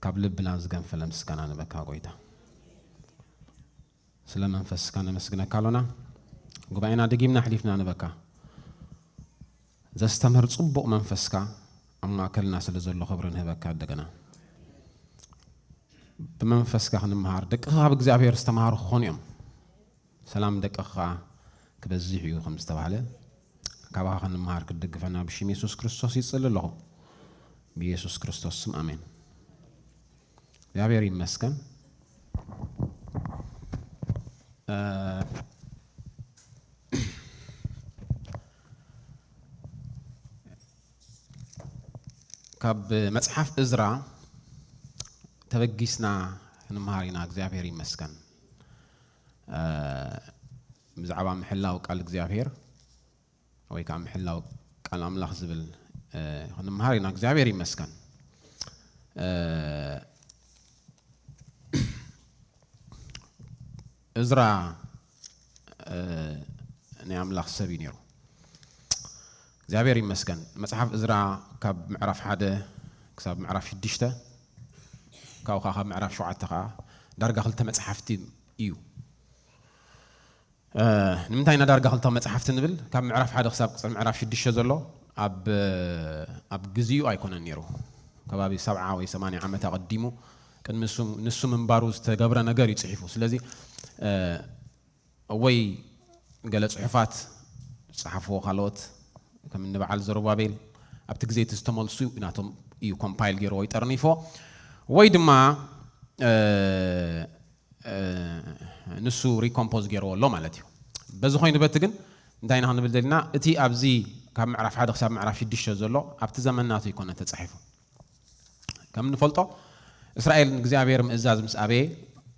ካብ ልብና ዝገንፈለ ምስጋና ንበካ ጎይታ። ስለ መንፈስካ ነመስግነካ ኣሎና። ጉባኤና ደጊምና ኣሕሊፍና ንበካ። ዘስተምህር ጽቡቕ መንፈስካ ኣብ ማእከልና ስለ ዘሎ ክብሪ ንህበካ እንደገና። ብመንፈስካ ክንምሃር ደቅኻ ካብ እግዚኣብሔር ዝተምሃሩ ክኾኑ እዮም። ሰላም ደቅኻ ክበዝሕ እዩ ከም ዝተባህለ ካባኻ ክንምሃር ክትድግፈና ብሽም የሱስ ክርስቶስ ይጽሊ ኣለኹ። ብየሱስ ክርስቶስ ስም ኣሜን። እግዚኣብሔር ይመስገን። እ፣ ካብ መጽሓፍ እዝራ ተበጊስና ክንምሃር ኢና። እግዚኣብሔር ይመስገን። እ፣ ብዛዕባ ምሕላው ቃል እግዚኣብሔር ወይ ከዓ ምሕላው ቃል ኣምላኽ ዝብል፣ እ፣ ክንምሃር ኢና። እግዚኣብሔር ይመስገን። እ፣ እዝራ፣ እ፣ ናይ ኣምላኽ ሰብ እዩ ነይሩ። እግዚኣብሔር ይመስገን። መጽሓፍ እዝራ ካብ ምዕራፍ ሓደ ክሳብ ምዕራፍ ሽዱሽተ፣ ካብኡ ከዓ ካብ ምዕራፍ ሸውዓተ ከዓ ዳርጋ ክልተ መጽሓፍቲ እዩ። እ፣ ንምንታይ ኢና ዳርጋ ክልተ መጽሓፍቲ ንብል? ካብ ምዕራፍ ሓደ ክሳብ ቅጽል ምዕራፍ ሽዱሽተ ዘሎ ኣብ፣ ኣብ ግዜኡ ኣይኮነን ነይሩ። ከባቢ ሰብዓ ወይ ሰማንያ ዓመት ኣቐዲሙ ቅድሚ ንሱ፣ ንሱ ምንባሩ ዝተገብረ ነገር እዩ ጽሒፉ። ስለዚ፣ እ፣ ወይ ገለ ጽሑፋት ዝጸሓፍዎ ካልኦት ከም እኒ በዓል ዘሩባቤል ኣብቲ ግዜ እቲ ዝተመልሱ ናቶም እዩ ኮምፓይል ገይርዎ ወይ ጠርኒፎ፣ ወይ ድማ፣ እ፣ እ፣ ንሱ ሪኮምፖዝ ገይርዎ ኣሎ ማለት እዩ። በዚ ኮይኑ በቲ ግን እንታይ ኢና ክንብል ደሊና? እቲ ኣብዚ ካብ ምዕራፍ ሓደ ክሳብ ምዕራፍ ሽዱሽተ ዘሎ ኣብቲ ዘመን ናቱ ይኮነ ተጻሒፉ። ከም እንፈልጦ እስራኤል ንእግዚኣብሔር ምእዛዝ ምስ ኣበየ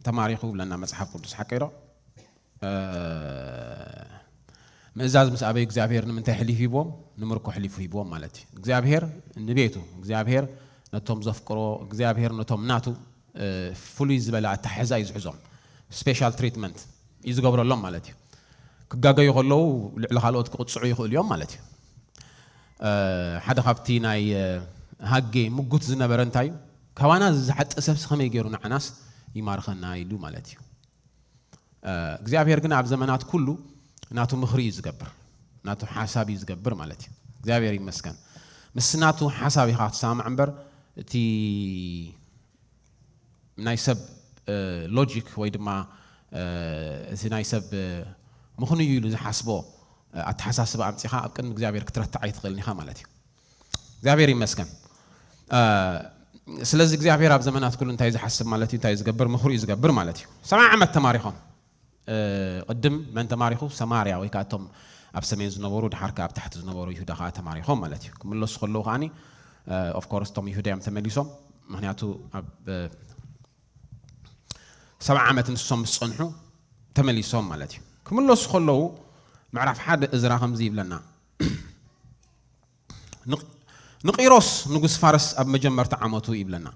ተማሪኹ ብለና መጽሓፍ ቅዱስ፣ ሓቀይ ዶ? እ፣ ምእዛዝ ምስ ኣበዩ እግዚኣብሔር ንምንታይ ሕሊፉ ሂብዎም? ንምርኮ ሕሊፉ ሂብዎም ማለት እዩ። እግዚኣብሔር ንቤቱ፣ እግዚኣብሔር ነቶም ዘፍቅሮ፣ እግዚኣብሔር ነቶም ናቱ፣ እ፣ ፍሉይ ዝበለ ኣተሓሕዛ እዩ ዝሕዞም። ስፔሻል ትሪትመንት እዩ ዝገብረሎም ማለት እዩ። ክጋገዩ ከለዉ ልዕሊ ካልኦት ክቕጽዑ ይኽእሉ እዮም ማለት እዩ። እ፣ ሓደ ካብቲ ናይ፣ እ፣ ሃጌ ምጉት ዝነበረ እንታይ እዩ? ካባና ዝሓጠ ሰብሲ ከመይ ገይሩ ንዓናስ ይማርኸና ኢሉ ማለት እዩ። እ፣ እግዚኣብሔር ግን ኣብ ዘመናት ኩሉ ናቱ ምኽሪ እዩ ዝገብር፣ ናቱ ሓሳብ እዩ ዝገብር ማለት እዩ። እግዚኣብሔር ይመስገን። ምስ ናቱ ሓሳብ ኢኻ ክትሰማማዕ እምበር፣ እቲ ናይ ሰብ፣ እ፣ ሎጂክ ወይ ድማ፣ እ፣ እቲ ናይ ሰብ፣ እ፣ ምኽንዩ ኢሉ ዝሓስቦ፣ እ፣ ኣተሓሳስባ ኣምጺኻ ኣብ ቅድሚ እግዚኣብሔር ክትረትዕ ኣይትኽእልን ኢኻ ማለት እዩ። እግዚኣብሔር ይመስገን። እ፣ ስለዚ እግዚኣብሔር ኣብ ዘመናት ኩሉ እንታይ ዝሓስብ ማለት እዩ፣ እንታይ ዝገብር፣ ምኽሩ እዩ ዝገብር ማለት እዩ። ሰብዓ ዓመት ተማሪኾም። እ፣ ቅድም መን ተማሪኹ? ሰማርያ ወይ ከዓ እቶም ኣብ ሰሜን ዝነበሩ፣ ድሓር ከዓ ኣብ ታሕቲ ዝነበሩ ይሁዳ ከዓ ተማሪኾም ማለት እዩ። ክምለሱ ከለዉ ከዓኒ፣ እ፣ ኦፍ ኮርስ እቶም ይሁዳ እዮም ተመሊሶም። ምኽንያቱ ኣብ፣ እ፣ ሰብዓ ዓመት ንሶም ምስ ጸንሑ ተመሊሶም ማለት እዩ። ክምለሱ ከለዉ ምዕራፍ ሓደ እዝራ ከምዚ ይብለና። ንቅ-፣ ንቂሮስ ንጉስ ፋርስ ኣብ መጀመርታ ዓመቱ ይብለና።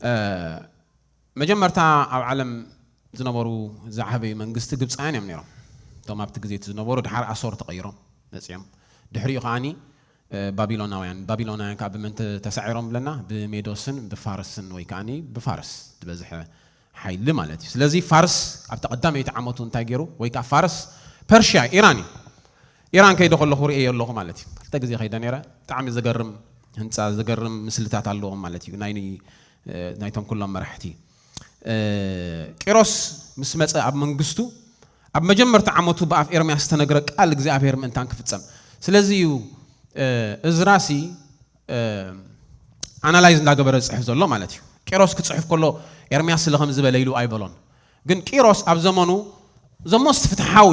እ፣ መጀመርታ ኣብ ዓለም ዝነበሩ ዝዓበዩ መንግስቲ ግብፃውያን እዮም ነይሮም። እቶም ኣብቲ ግዜ እቲ ዝነበሩ ድሓር ኣሶር ተቐይሮም መፅዮም። ድሕሪኡ ከዓኒ፣ እ፣ ባቢሎናውያን፣ ባቢሎናውያን ከዓ ብመን ተ-፣ ተሳዒሮም ብለና? ብሜዶስን ብፋርስን ወይ ከዓኒ ብፋርስ ዝበዝሐ ሓይሊ ማለት እዩ። ስለዚ ፋርስ ኣብቲ ቀዳመይቲ ዓመቱ እንታይ ገይሩ? ወይ ከዓ ፋርስ፣ ፐርሽያ፣ ኢራን እዩ። ኢራን ከይደ ከለኹ ርእየ ኣለኹ ማለት እዩ። ክልተ ግዜ ከይደ ነይረ። ብጣዕሚ ዘገርም ህንፃ፣ ዘገርም ምስልታት ኣለዎም ማለት እዩ። ናይ፣ እ፣ ናይቶም ኩሎም መራሕቲ። እ፣ ቂሮስ ምስ መፀ ኣብ መንግስቱ፣ ኣብ መጀመርታ ዓመቱ ብኣፍ ኤርምያስ ዝተነግረ ቃል እግዚኣብሔር ምእንታን ክፍጸም። ስለዚ እዩ፣ እ፣ እዝራሲ፣ እ፣ ኣናላይዝ እንዳገበረ ዝጽሕፍ ዘሎ ማለት እዩ። ቂሮስ ክጽሕፍ ከሎ ኤርምያስ ስለ ከም ዝበለ ኢሉ ኣይበሎን። ግን ቂሮስ ኣብ ዘመኑ ዘሞስት ፍትሓዊ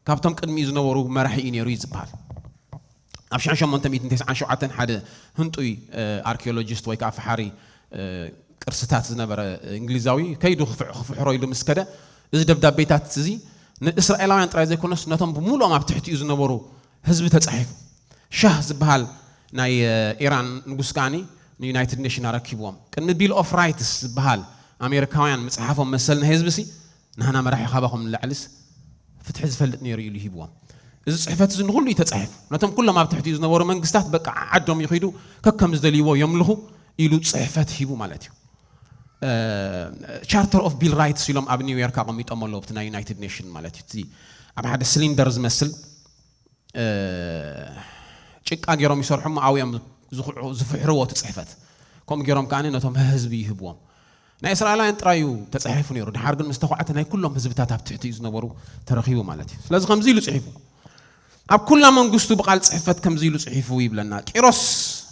ካብቶም ቅድሚኡ ዝነበሩ መራሒ እዩ ነይሩ እዩ ዝበሃል። ኣብ ሽሕን ሸሞንተ ሚእትን ተስዓን ሸውዓተን ሓደ ህንጡይ፣ እ፣ ኣርኪኦሎጂስት ወይ ከዓ ፈሓሪ፣ እ፣ ቅርስታት ዝነበረ እንግሊዛዊ ከይዱ ክፍሕ-፣ ክፍሕሮ ኢሉ ምስ ከደ፣ እዚ ደብዳቤታት እዚ ንእስራኤላውያን ጥራይ ዘይኮነስ ነቶም ብምሉኦም ኣብ ትሕቲኡ ዝነበሩ ህዝቢ ተጻሒፉ። ሻህ ዝበሃል ናይ፣ እ፣ ኢራን ንጉስ ከዓኒ ንዩናይትድ ኔሽን ኣረኪብዎም። ቅድሚ ቢል ኦፍ ራይትስ ዝበሃል ኣሜሪካውያን ምጽሓፎም መሰል ናይ ህዝቢ ሲ፣ ንሕና መራሒ ካባኹም ንላዕሊስ ፍትሒ ዝፈልጥ ነይሩ ኢሉ ሂብዎም። እዚ ጽሕፈት እዚ ንኹሉ እዩ ተጻሒፉ። ነቶም ኩሎም ኣብ ትሕቲኡ ዝነበሩ መንግስታት በቃ ዓዶም ይኺዱ፣ ከከም ዝደልይዎ የምልኹ፣ ኢሉ ጽሕፈት ሂቡ ማለት እዩ። ቻርተር ኦፍ ቢል ራይትስ ኢሎም ኣብ ኒውዮርክ ኣቐሚጦም ኣለዉ። እቲ ናይ ዩናይትድ ኔሽን ማለት እዩ። እቲ ኣብ ሓደ ሲሊንደር ዝመስል እ፣ ጭቃ ገይሮም ይሰርሑ እሞ ኣብኡ እዮም ዝኹ- ዝፍሕርዎ እቲ ጽሕፈት። ከምኡ ገይሮም ከኣ ነቶም ህዝቢ ይህብዎም። ናይ እስራኤላውያን ጥራይ እዩ ተጻሒፉ ነይሩ። ድሓር ግን ምስ ተኳዕተ ናይ ኩሎም ህዝብታት ኣብ ትሕቲ እዩ ዝነበሩ ተረኺቡ ማለት እዩ። ስለዚ ከምዚ ኢሉ ጽሒፉ፣ ኣብ ኩላ መንግስቱ ብቓል ጽሕፈት ከምዚ ኢሉ ጽሒፉ ይብለና። ቂሮስ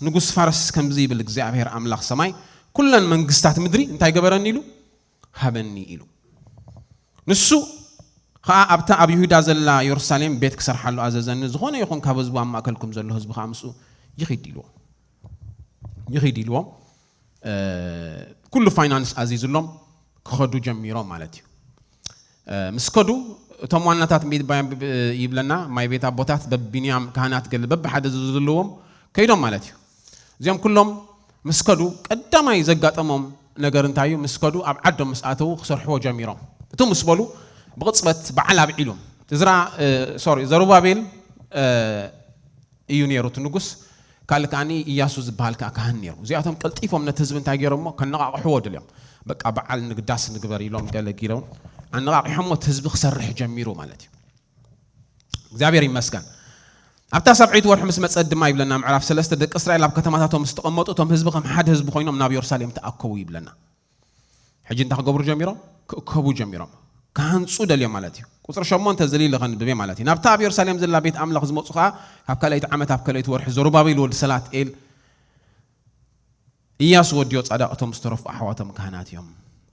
ንጉስ ፋርስ ከምዚ ይብል፣ እግዚኣብሔር ኣምላኽ ሰማይ ኩለን መንግስታት ምድሪ እንታይ ገበረኒ ኢሉ ሃበኒ ኢሉ። ንሱ ኸኣ ኣብታ ኣብ ይሁዳ ዘላ የሩሳሌም ቤት ክሰርሓሉ ኣዘዘኒ። ዝኾነ ይኹን ካብ ህዝቡ ኣብ ማእከልኩም ዘሎ ህዝቢ ኸኣ ምስኡ ይኺድ ኢልዎ። ይኺድ ኢልዎም። እ፣ ኩሉ ፋይናንስ ኣዚዙሎም ክኸዱ ጀሚሮም ማለት እዩ። እ፣ ምስ ከዱ እቶም ዋናታት ሚ- ባ- ብ- ይብለና ማይ ቤት ኣቦታት በብንያም ካህናት ገለ በብሓደ ዘለዎም ከይዶም ማለት እዩ። እዚኦም ኩሎም ምስ ከዱ ቀዳማይ ዘጋጠሞም ነገር እንታይ እዩ? ምስ ከዱ ኣብ ዓዶም ምስ ኣተዉ ክሰርሕዎ ጀሚሮም። እቱ ምስ በሉ ብቕጽበት በዓል ኣብዒሉ። እዝራ እ፣ ሶሪ ዘሩባቤል እ፣ እዩ ነይሩ እቲ ንጉስ። ካልእ ከኣ ኢያሱ ዝበሃል ከኣ ካህን ነይሩ። እዚኣቶም ቀልጢፎም ነቲ ህዝቢ እንታይ ገይሮሞ? ከነቓቕሕዎ ድልዮም። በቃ በዓል ንግዳስ ንግበር ኢሎም ገለ ጊሮም ኣነቓቒሖሞ እቲ ህዝቢ ክሰርሕ ጀሚሩ ማለት እዩ። እግዚኣብሔር ይመስገን። ኣብታ ሰብዒት ወርሒ ምስ መጸት ድማ ይብለና ምዕራፍ ሰለስተ፣ ደቂ እስራኤል ኣብ ከተማታቶም ምስ ተቐመጡ እቶም ህዝቢ ከም ሓደ ህዝቢ ኮይኖም ናብ የሩሳሌም ተኣከቡ ይብለና። ሕጂ እንታይ ክገብሩ ጀሚሮም? ክእከቡ ጀሚሮም። ክሃንጹ ደልዮም ማለት እዩ። ቁፅሪ ሸሞንተ ዘሊለ ከንብቤ ማለት እዩ። ናብታ ኣብ የሩሳሌም ዘላ ቤት ኣምላኽ ዝመፁ ከዓ ካብ ካልኣይቲ ዓመት ኣብ ካልኣይቲ ወርሒ ዘሩባቤል ወዲ ሰላትኤል፣ ኢያሱ ወዲ ዮጻዳቕ እቶም ዝተረፉ ኣሕዋቶም ካህናት እዮም።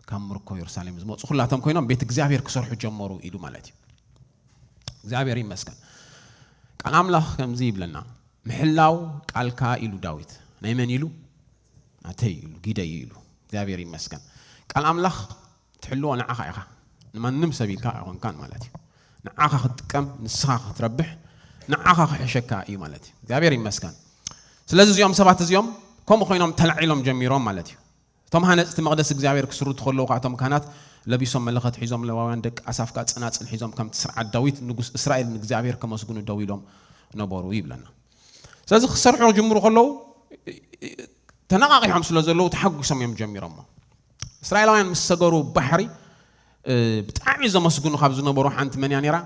ካብ ምርኮ የሩሳሌም ዝመፁ ኩላቶም ኮይኖም ቤት እግዚኣብሔር ክሰርሑ ጀመሩ ኢሉ ማለት እዩ። እግዚኣብሔር ይመስገን። ቃል ኣምላኽ ከምዚ ይብለና፣ ምሕላው ቃልካ ኢሉ ዳዊት። ናይ መን ኢሉ? ናተይ ኢሉ፣ ጊደይ ኢሉ። እግዚኣብሔር ይመስገን። ቃል ኣምላኽ ትሕልዎ ንዓኻ ኢኻ። ንማንም ሰብ ኢልካ ኣይኮንካን ማለት እዩ። ንዓኻ ክትጥቀም፣ ንስኻ ክትረብሕ፣ ንዓኻ ክሕሸካ እዩ ማለት እዩ። እግዚኣብሔር ይመስገን። ስለዚ እዚኦም ሰባት እዚኦም ከምኡ ኮይኖም ተላዒሎም ጀሚሮም ማለት እዩ። እቶም ሃነፅቲ መቕደስ እግዚኣብሔር ክስርቱ ከለዉ ከዓ እቶም ካህናት ለቢሶም መለኸት ሒዞም፣ ለዋውያን ደቂ ኣሳፍ ከዓ ጸናጽል ሒዞም ከምቲ ስርዓት ዳዊት ንጉስ እስራኤል ንእግዚኣብሔር ከመስግኑ ደው ኢሎም ነበሩ ይብለና። ስለዚ ክሰርሑ ክጅምሩ ከለዉ ተነቓቒሖም ስለ ዘለዉ ተሓጒሶም እዮም ጀሚሮሞ። እስራኤላውያን ምስ ሰገሩ ባሕሪ እ፣ ብጣዕሚ ዘመስግኑ ካብ ዝነበሩ ሓንቲ መን እያ ነይራ?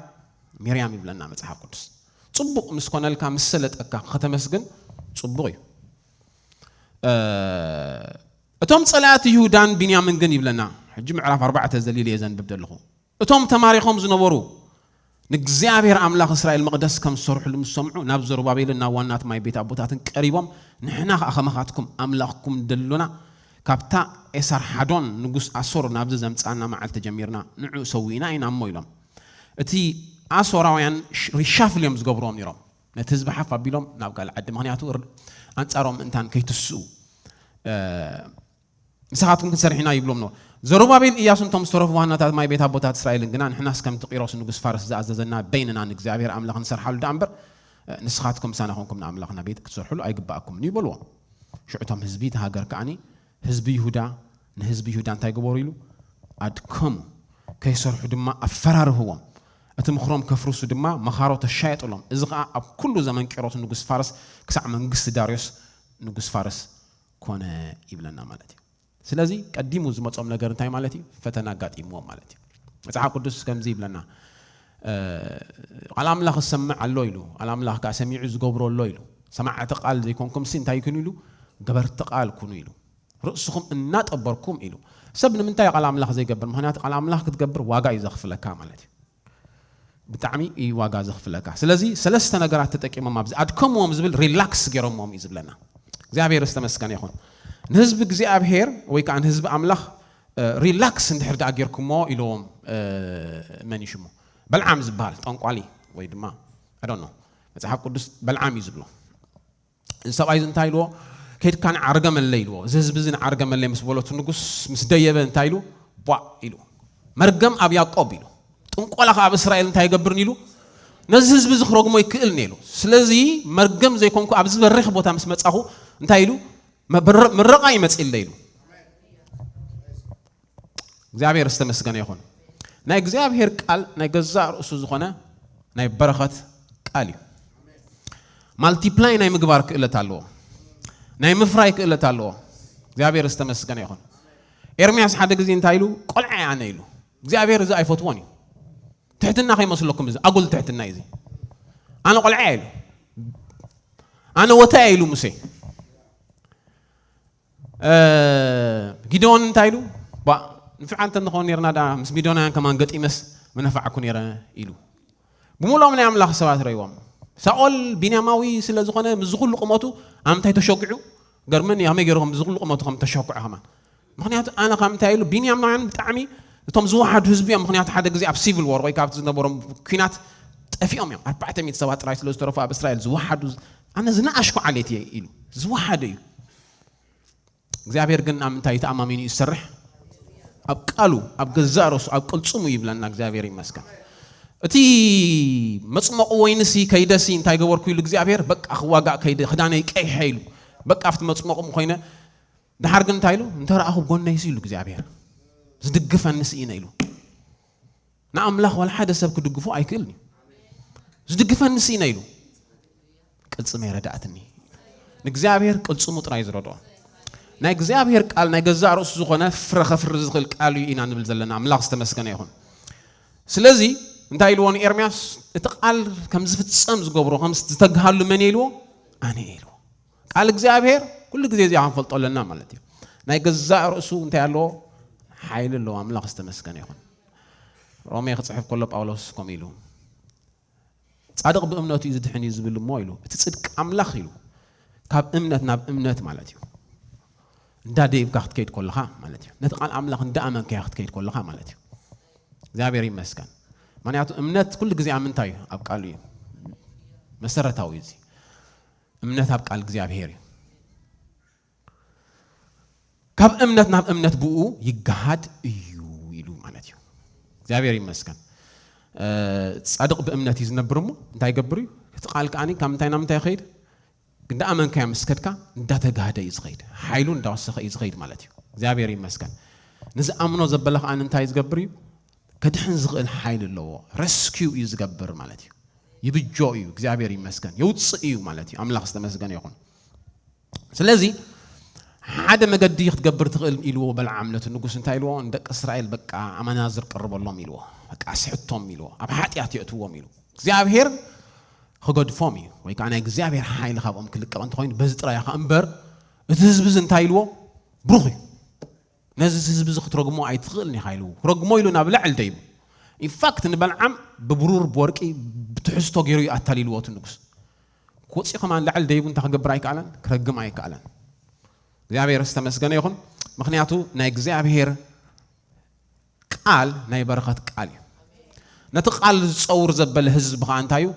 ሚርያም ይብለና መጽሓፍ ቅዱስ። ጽቡቕ ምስ ኮነልካ ምስ ሰለጠካ ከተመስግን ጽቡቕ እዩ። እ፣ እቶም ጸላእቲ ይሁዳን ቢንያምን ግን ይብለና። ሕጂ ምዕራፍ ኣርባዕተ ዘሊለ እየ ዘንብብ ዘለኹ። እቶም ተማሪኾም ዝነበሩ ንእግዚኣብሔር ኣምላኽ እስራኤል መቕደስ ከም ዝሰርሕሉ ምስ ሰምዑ ናብ ዘሩባቤልን ናብ ዋናት ማይ ቤት ኣቦታትን ቀሪቦም፣ ንሕና ኸኣ ከማኻትኩም ኣምላኽኩም ደሎና፣ ካብታ ኤሳርሓዶን ንጉስ ኣሶር ናብዚ ዘምጽኣና መዓልቲ ጀሚርና ንዕኡ ሰዊእና ኢና እሞ ኢሎም። እቲ ኣሶራውያን ሽ- ሪሻፍል እዮም ዝገብርዎም ነይሮም። ነቲ ህዝቢ ሓፍ ኣቢሎም ናብ ካልእ ዓዲ፣ ምኽንያቱ ር- ኣንጻሮም ምእንታን ከይትስኡ እ፣ ንስኻትኩም ክንሰርሕ ኢና ይብሎም ነበሩ። ዘሩባቤል፣ ኢያሱን እቶም ዝተረፉ ዋናታት ማይ ቤት ኣቦታት እስራኤልን ግና፣ ንሕናስ ከምቲ ቂሮስ ንጉስ ፋርስ ዝኣዘዘና በይንና ንእግዚኣብሔር ኣምላኽ ንሰርሓሉ ደኣ እምበር፣ ንስኻትኩም ምሳና ኾንኩም ንኣምላኽና ቤት ክትሰርሕሉ ኣይግባኣኩምን እዩ በልዎም። ሽዑ እቶም ህዝቢ እቲ ሃገር ከዓኒ ህዝቢ ይሁዳ ንህዝቢ ይሁዳ እንታይ ገበሩ ኢሉ ኣድከሙ፣ ከይሰርሑ ድማ ኣፈራርህዎም። እቲ ምኽሮም ከፍርሱ ድማ መኻሮ ተሻየጥሎም። እዚ ኸዓ ኣብ ኩሉ ዘመን ቂሮስ ንጉስ ፋርስ ክሳዕ መንግስቲ ዳርዮስ ንጉስ ፋርስ ኮነ ይብለና ማለት እዩ። ስለዚ ቀዲሙ ዝመጾም ነገር እንታይ ማለት እዩ? ፈተና ኣጋጢምዎም ማለት እዩ። መጽሓፍ ቅዱስ ከምዚ ይብለና፣ እ፣ ቃል ኣምላኽ ዝሰምዕ ኣሎ ኢሉ፣ ቃል ኣምላኽ ከኣ ሰሚዑ ዝገብሮ ኣሎ ኢሉ። ሰማዕቲ ቃል ዘይኮንኩምሲ እንታይ ኩኑ ኢሉ? ገበርቲ ቃል ኩኑ ኢሉ። ርእስኹም እናጠበርኩም ኢሉ። ሰብ ንምንታይ ቃል ኣምላኽ ዘይገብር? ምኽንያቱ ቃል ኣምላኽ ክትገብር ዋጋ እዩ ዘኽፍለካ ማለት እዩ። ብጣዕሚ እዩ ዋጋ ዘኽፍለካ። ስለዚ ሰለስተ ነገራት ተጠቂሞም ኣብዚ ኣድከምዎም ዝብል ሪላክስ ገይሮምዎም እዩ ዝብለና። እግዚኣብሔር ዝተመስገነ ይኹን። ንህዝቢ እግዚኣብሔር ወይ ከዓ ንህዝቢ ኣምላኽ፣ እ፣ ሪላክስ እንድሕር ደኣ ጌርኩሞ ኢልዎም፣ እ፣ መን እዩ ሽሙ? በልዓም ዝበሃል ጠንቋሊ ወይ ድማ፣ I don't know፣ መጽሓፍ ቅዱስ በልዓም እዩ ዝብሎ። እዚ ሰብኣይ እዚ እንታይ ኢልዎ? ከይድካ ንዓርገመለ ኢልዎ። እዚ ህዝቢ እዚ ንዓርገመለ ምስ በሎ እቲ ንጉስ ምስ ደየበ እንታይ ኢሉ? ቧእ ኢሉ። መርገም ኣብ ያዕቆብ ኢሉ። ጥንቆላ ከኣ ኣብ እስራኤል እንታይ ይገብርን ኢሉ? ነዚ ህዝቢ እዚ ክረግሞ ይክእልን ኢሉ። ስለዚ መርገም ዘይኮንኩ ኣብዚ በሪኽ ቦታ ምስ መጻኹ እንታይ ኢሉ? መብረ- ምረቓ ይመጽእ ኢለ ኢሉ። እግዚኣብሔር ዝተመስገነ ይኹን። ናይ እግዚኣብሔር ቃል ናይ ገዛእ ርእሱ ዝኾነ ናይ በረኸት ቃል እዩ። ማልቲፕላይ ናይ ምግባር ክእለት ኣለዎ። ናይ ምፍራይ ክእለት ኣለዎ። እግዚኣብሔር ዝተመስገነ ይኹን። ኤርምያስ ሓደ ግዜ እንታይ ኢሉ? "ቆልዓ እየ ኣነ" ኢሉ። እግዚኣብሔር እዚ ኣይፈትዎን እዩ። ትሕትና ከይመስለኩም፣ እዚ ኣጉል ትሕትና እዩ። እዚ ኣነ ቆልዓ እየ ኢሉ። ኣነ ወታ እየ ኢሉ ሙሴ። እ፣ ጊደዎን እንታይ ኢሉ? "ባ፣ ንፍዓንተ እንኾን ነርና ዳ ምስ ሚዶናውያን ከማን ገጢመስ ምነፋዕኩ ነረ" ኢሉ። ብምሎም ናይ ኣምላኽ ሰባት ረይዎም። ሳኦል ቢንያማዊ ስለ ዝኾነ፣ ምስ ዝኹሉ ቁመቱ ኣምታይ ተሸጉዑ? ገርመኒ፣ ከመይ ገይሩ ከም ዝኹሉ ቁመቱ ከም ተሸጉዐ ከማን። ምኽንያቱ ኣነ ካብ እንታይ ኢሉ፣ ቢንያማውያን ብጣዕሚ እቶም ዝወሓዱ ህዝቢ እዮም። ምኽንያቱ ሓደ ግዜ ኣብ ሲቪል ዎር ወይ ካብቲ ዝነበሮም ኲናት ጠፊኦም እዮም። ኣርባዕተ ሚእቲ ሰባት ጥራይ ስለ ዝተረፉ ኣብ እስራኤል ዝወሓዱ፣ ኣነ ዝነኣሽኩ ዓሌት እየ ኢሉ። ዝወሓደ እዩ። እግዚኣብሔር ግን ኣብ ምንታይ ተኣማሚኑ እዩ ዝሰርሕ? ኣብ ቃሉ፣ ኣብ ገዛእ ርእሱ፣ ኣብ ቅልጽሙ ይብለና። እግዚኣብሔር ይመስገን። እቲ መጽመቑ ወይንሲ ከይደሲ እንታይ ገበርኩ ኢሉ እግዚኣብሔር፣ በቃ ክዋጋእ ከይደ፣ ክዳነይ ቀይሐ ኢሉ። በቃ ኣብቲ መጽመቑ ኮይነ፣ ደሓር ግን እንታይ ኢሉ? "እንተ ረኣኹ ጎነይሲ" ኢሉ እግዚኣብሔር። "ዝድግፈኒ ስኢነ" ኢሉ። ንኣምላኽ ዋላ ሓደ ሰብ ክድግፎ ኣይክእልን እዩ። "ዝድግፈኒ ስኢነ" ኢሉ። "ቅልጽመይ ረዳእትኒ።" ንእግዚኣብሔር ቅልጽሙ ጥራይ ዝረድኦ። ናይ እግዚኣብሔር ቃል ናይ ገዛእ ርእሱ ዝኾነ ፍረ ከፍሪ ዝኽእል ቃል እዩ ኢና ንብል ዘለና። ኣምላኽ ዝተመስገነ ይኹን። ስለዚ እንታይ ኢልዎ ንኤርምያስ? እቲ ቃል ከም ዝፍጸም ዝገብሮ፣ ከም ዝተግሃሉ መን ኢልዎ? ኣነ ኢልዎ። ቃል እግዚኣብሔር ኩሉ ግዜ እዚኣ ክንፈልጦ ኣለና ማለት እዩ። ናይ ገዛእ ርእሱ እንታይ ኣለዎ? ሓይሊ ኣለዎ። ኣምላኽ ዝተመስገነ ይኹን። ሮሜ ክጽሕፍ ከሎ ጳውሎስ ከምኡ ኢሉ፣ "ጻድቕ ብእምነቱ እዩ ዝድሕን" እዩ ዝብል እሞ ኢሉ። እቲ ጽድቂ ኣምላኽ ኢሉ ካብ እምነት ናብ እምነት ማለት እዩ። እንዳ ደይብካ ክትከይድ ከለኻ ማለት እዩ። ነቲ ቃል ኣምላኽ እንዳ ኣመንካዮ ክትከይድ ከለኻ ማለት እዩ። እግዚኣብሔር ይመስገን። ምኽንያቱ እምነት ኩሉ ግዜ ኣብ ምንታይ እዩ? ኣብ ቃሉ እዩ። መሰረታዊ እዩ እዚ። እምነት ኣብ ቃል እግዚኣብሔር እዩ። "ካብ እምነት ናብ እምነት ብኡ ይገሃድ እዩ" ኢሉ ማለት እዩ። እግዚኣብሔር ይመስገን። እ፣ ጻድቕ ብእምነት እዩ ዝነብር እሞ እንታይ ይገብር እዩ? እቲ ቃል ከኣኒ ካብ ምንታይ ናብ ምንታይ ይኸይድ? እንዳኣመንካዮ ምስ ከድካ እንዳተጋህደ እዩ ዝኸይድ። ሓይሉ እንዳወሰኸ እዩ ዝኸይድ ማለት እዩ። እግዚኣብሔር ይመስገን። ንዝኣምኖ ዘበለ ከኣኒ እንታይ ዝገብር እዩ? ከድሕን ዝኽእል ሓይሊ ኣለዎ። ረስኪው እዩ ዝገብር ማለት እዩ። ይብጆ እዩ። እግዚኣብሔር ይመስገን። የውፅእ እዩ ማለት እዩ። ኣምላኽ ዝተመስገነ ይኹን። ስለዚ ሓደ መገዲ ክትገብር ትኽእል ኢልዎ በልዓም ነቲ ንጉስ። እንታይ ኢልዎ? "ንደቂ እስራኤል በቃ ኣመናዝር ቅርበሎም" ኢልዎ። "በቃ ስሕቶም" ኢልዎ። "ኣብ ሓጢኣት የእትዎም" ኢሉ። እግዚኣብሔር ክገድፎም እዩ፣ ወይ ከዓ ናይ እግዚኣብሔር ሓይሊ ካብኦም ክልቀቕ እንተኾይኑ በዚ ጥራይ ኢኻ እምበር፣ እቲ ህዝቢ እዚ እንታይ ኢልዎ? ብሩኽ እዩ። ነዚ ህዝቢ እዚ ክትረግሞ ኣይትኽእልን ኢኻ ኢሉ። ክረግሞ ኢሉ ናብ ላዕሊ ደይቡ። ኢንፋክት ንበልዓም ብብሩር ብወርቂ ብትሕዝቶ ገይሩ እዩ ኣታሊልዎ እቲ ንጉስ። ክወፅእ ከማን ላዕሊ ደይቡ እንታይ ክገብር ኣይከኣለን? ክረግም ኣይከኣለን። እግዚኣብሔር ዝተመስገነ ይኹን። ምኽንያቱ ናይ እግዚኣብሔር ቃል ናይ በረኸት ቃል እዩ። ነቲ ቃል ዝፀውር ዘበለ ህዝቢ ከዓ እንታይ እዩ?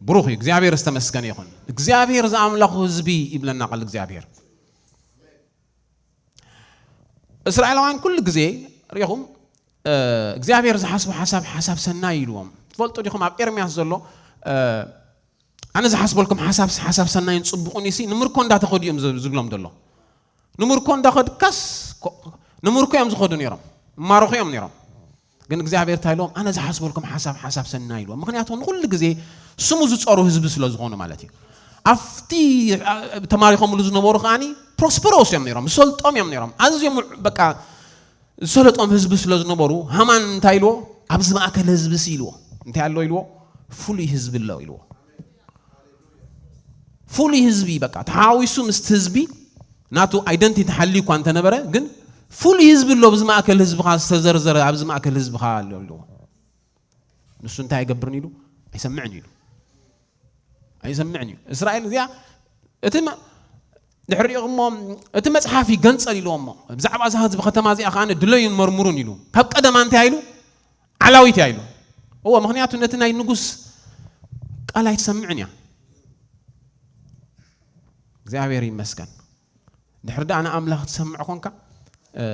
ብሩኽ እዩ። እግዚኣብሔር ዝተመስገነ ይኹን። እግዚኣብሔር ዝኣምላኹ ህዝቢ ይብለና ቃል እግዚኣብሔር። እስራኤላውያን ኩሉ ግዜ ሪኢኹም፣ እ፣ እግዚኣብሔር ዝሓስቦ ሓሳብ ሓሳብ ሰናይ ኢልዎም። ትፈልጡ ዲኹም ኣብ ኤርምያስ ዘሎ፣ እ፣ ኣነ ዝሓስበልኩም ሓሳብ ሓሳብ ሰናይን ጽቡቕን እዩ ሲ ንምርኮ እንዳተኸዱ እዮም ዝ-፣ ዝብሎም ዘሎ። ንምርኮ እንዳኸድካስ ኮ-፣ ንምርኮ እዮም ዝኸዱ ነይሮም። ማረኹ እዮም ነይሮም። ግን እግዚኣብሔር እንታይ ኢልዎም? ኣነ ዝሓስበልኩም ሓሳብ ሓሳብ ሰናይ ኢልዎም። ምኽንያቱ ንኹሉ ግዜ ስሙ ዝጸሩ ህዝቢ ስለ ዝኾኑ ማለት እዩ። ኣብቲ፣ ኣ-፣ ተማሪኾምሉ ዝነበሩ ከኣኒ ፕሮስፐሮስ እዮም ነይሮም፣ ዝሰልጦም እዮም ነይሮም። ኣዝዮም በቃ ዝሰለጦም ህዝቢ ስለ ዝነበሩ ሃማን እንታይ ኢልዎ? ኣብዚ ማእከል ህዝቢ ሲ ኢልዎ። እንታይ ኣሎ ኢልዎ? ፍሉይ ህዝቢ ኣሎ ኢልዎ። ፍሉይ ህዝቢ በቃ ተሓዋዊሱ ምስቲ ህዝቢ ናቱ ኣይደንቲቲ ሓልዩ እኳ እንተነበረ፣ ግን ፍሉይ ህዝቢ ኣሎ ኣብዚ ማእከል ህዝብኻ ዝተዘርዘረ፣ ኣብዚ ማእከል ህዝብኻ ኣሎ ኢልዎ። ንሱ እንታይ ኣይገብርን ኢሉ? ኣይሰምዕን ኢሉ። ኣይሰምዕን እዩ። እስራኤል እዚኣ እቲ መ-፣ ድሕሪኡ እሞ እቲ መጽሓፍ ይገንጸል ኢልዎ እሞ፣ ብዛዕባ እዛ ህዝቢ ከተማ እዚኣ ከኣ ድለዩን መርምሩን ኢሉ። ካብ ቀደማ እንታይ ኢሉ? ዓላዊት እያ ኢሉ። እዎ፣ ምኽንያቱ ነቲ ናይ ንጉስ ቃል ኣይትሰምዕን እያ። እግዚኣብሔር ይመስገን። ድሕሪ ደኣ ንኣምላኽ ትሰምዕ ኮንካ፣ እ፣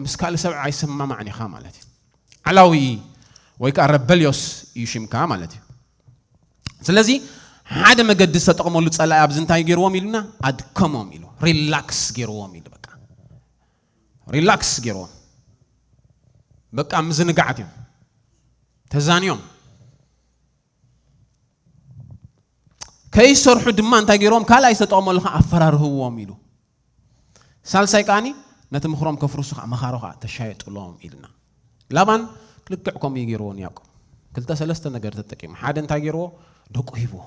ምስ ካልእ ሰብ ኣይሰማማዕን ኢኻ ማለት እዩ። ዓላዊ ወይ ከኣ ረበልዮስ እዩ ሽምካ ማለት እዩ። ስለዚ ሓደ መገዲ ዝተጠቕመሉ ጸላኢ ኣብዚ እንታይ ገይርዎም ኢሉና? ኣድከሞም ኢሉ፣ ሪላክስ ገይርዎም ኢሉ፣ በቃ ሪላክስ ገይርዎም። በቃ ምዝንጋዓት እዮም፣ ተዛንዮም። ከይሰርሑ ድማ እንታይ ገይርዎም? ካልኣይ ዝተጠቕመሉ ኸዓ ኣፈራርህዎም ኢሉ። ሳልሳይ ከዓኒ ነቲ ምኽሮም ከፍርሱ ከዓ መኻሮ ከዓ ተሻየጥሎም ኢልና። ላባን ልክዕ ከምኡ እዩ ገይርዎ ንያዕቆብ። ክልተ ሰለስተ ነገር ተጠቂሙ። ሓደ እንታይ ገይርዎ? ደቁ ሂብዎ።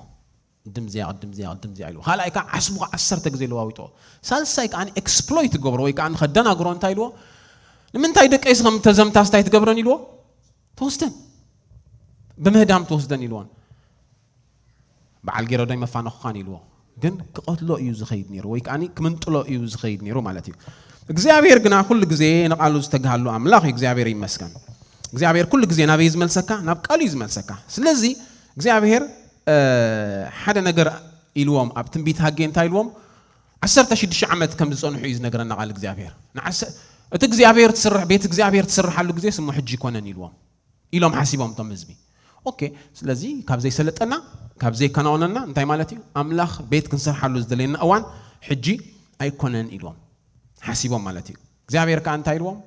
ቅድም እዚኣ፣ ቅድም እዚኣ፣ ቅድም እዚኣ ኢልዎ። ካልኣይ ከዓ ዓስቡ ከዓ ዓሰርተ ግዜ ለዋዊጥዎ። ሳልሳይ ከዓ ኤክስፕሎይት ትገብሮ ወይ ከዓ ንኸደናግሮ እንታይ ኢልዎ? ንምንታይ ደቀይስ ከም ተዘምታስ እንታይ ትገብረን ኢልዎ? ተወስደን። ብምህዳም ተወስደን ኢልዎን። በዓል ጌሮ ዶ ይመፋነኹኻን ኢልዎ። ግን ክቐትሎ እዩ ዝኸይድ ነይሩ ወይ ከዓ ክምንጥሎ እዩ ዝኸይድ ነይሩ ማለት እዩ። እግዚኣብሔር ግና ኩሉ ግዜ ንቓሉ ዝተግሃሉ ኣምላኽ እዩ። እግዚኣብሔር ይመስገን። እግዚኣብሔር ኩሉ ግዜ ናበይ እዩ ዝመልሰካ? ናብ ቃሉ እዩ ዝመልሰካ። ስለዚ እግዚኣብሔር እ፣ ሓደ ነገር ኢልዎም ኣብ ትንቢት ሃጌ እንታይ ኢልዎም? ዓሰርተ ሽዱሽተ ዓመት ከም ዝጸንሑ እዩ ዝነግረና ቃል እግዚኣብሔር። ንዓሰ-፣ እቲ እግዚኣብሔር ትስርሕ፣ ቤት እግዚኣብሔር ትስርሓሉ ግዜ ስሙ ሕጂ ይኮነን ኢልዎም ኢሎም ሓሲቦም እቶም ህዝቢ። ኦኬ፣ ስለዚ ካብ ዘይሰለጠና፣ ካብ ዘይከናወነና እንታይ ማለት እዩ? ኣምላኽ ቤት ክንሰርሓሉ ዝደለየና እዋን ሕጂ ኣይኮነን ኢልዎም ሓሲቦም ማለት እዩ። እግዚኣብሔር ከኣ እንታይ ኢልዎም?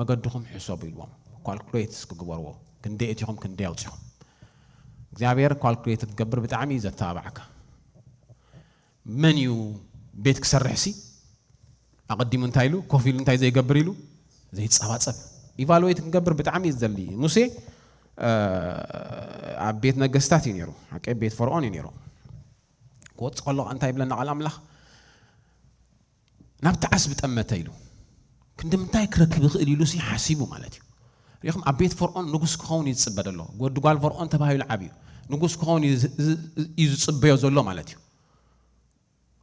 መገድኹም ሕሰቡ ኢልዎም። ኳልኩሌት እስኪ ግበርዎ። ክንደይ እቲኹም፣ ክንደይ ኣውጺኹም። እግዚኣብሔር ኳልኩሌት ክትገብር ብጣዕሚ እዩ ዘተባብዓካ። መን እዩ ቤት ክሰርሕ ሲ ኣቐዲሙ እንታይ ኢሉ፣ ኮፍ ኢሉ እንታይ ዘይገብር ኢሉ ዘይጸባጸብ። ኢቫሉዌት ክንገብር ብጣዕሚ እዩ ዝደሊ። ሙሴ፣ እ፣ ኣብ ቤት ነገስታት እዩ ነይሩ። ሓቀይ ቤት ፈርዖን እዩ ነይሩ። ክወጽእ ከሎ እንታይ ይብለና ቃል ኣምላኽ? ናብቲ ዓስቢ ጠመተ ኢሉ። ክንዲ ምንታይ ክረክብ ይኽእል ኢሉ ሲ ሓሲቡ ማለት እዩ። ሪኢኹም ኣብ ቤት ፈርዖን ንጉስ ክኸውን እዩ ዝጽበ ዘሎ። ወዲ ጓል ፈርዖን ተባሂሉ ዓብዩ። ንጉስ ክኸውን እዩ ዝ-፣ ዝ-፣ እዩ ዝጽበዮ ዘሎ ማለት እዩ።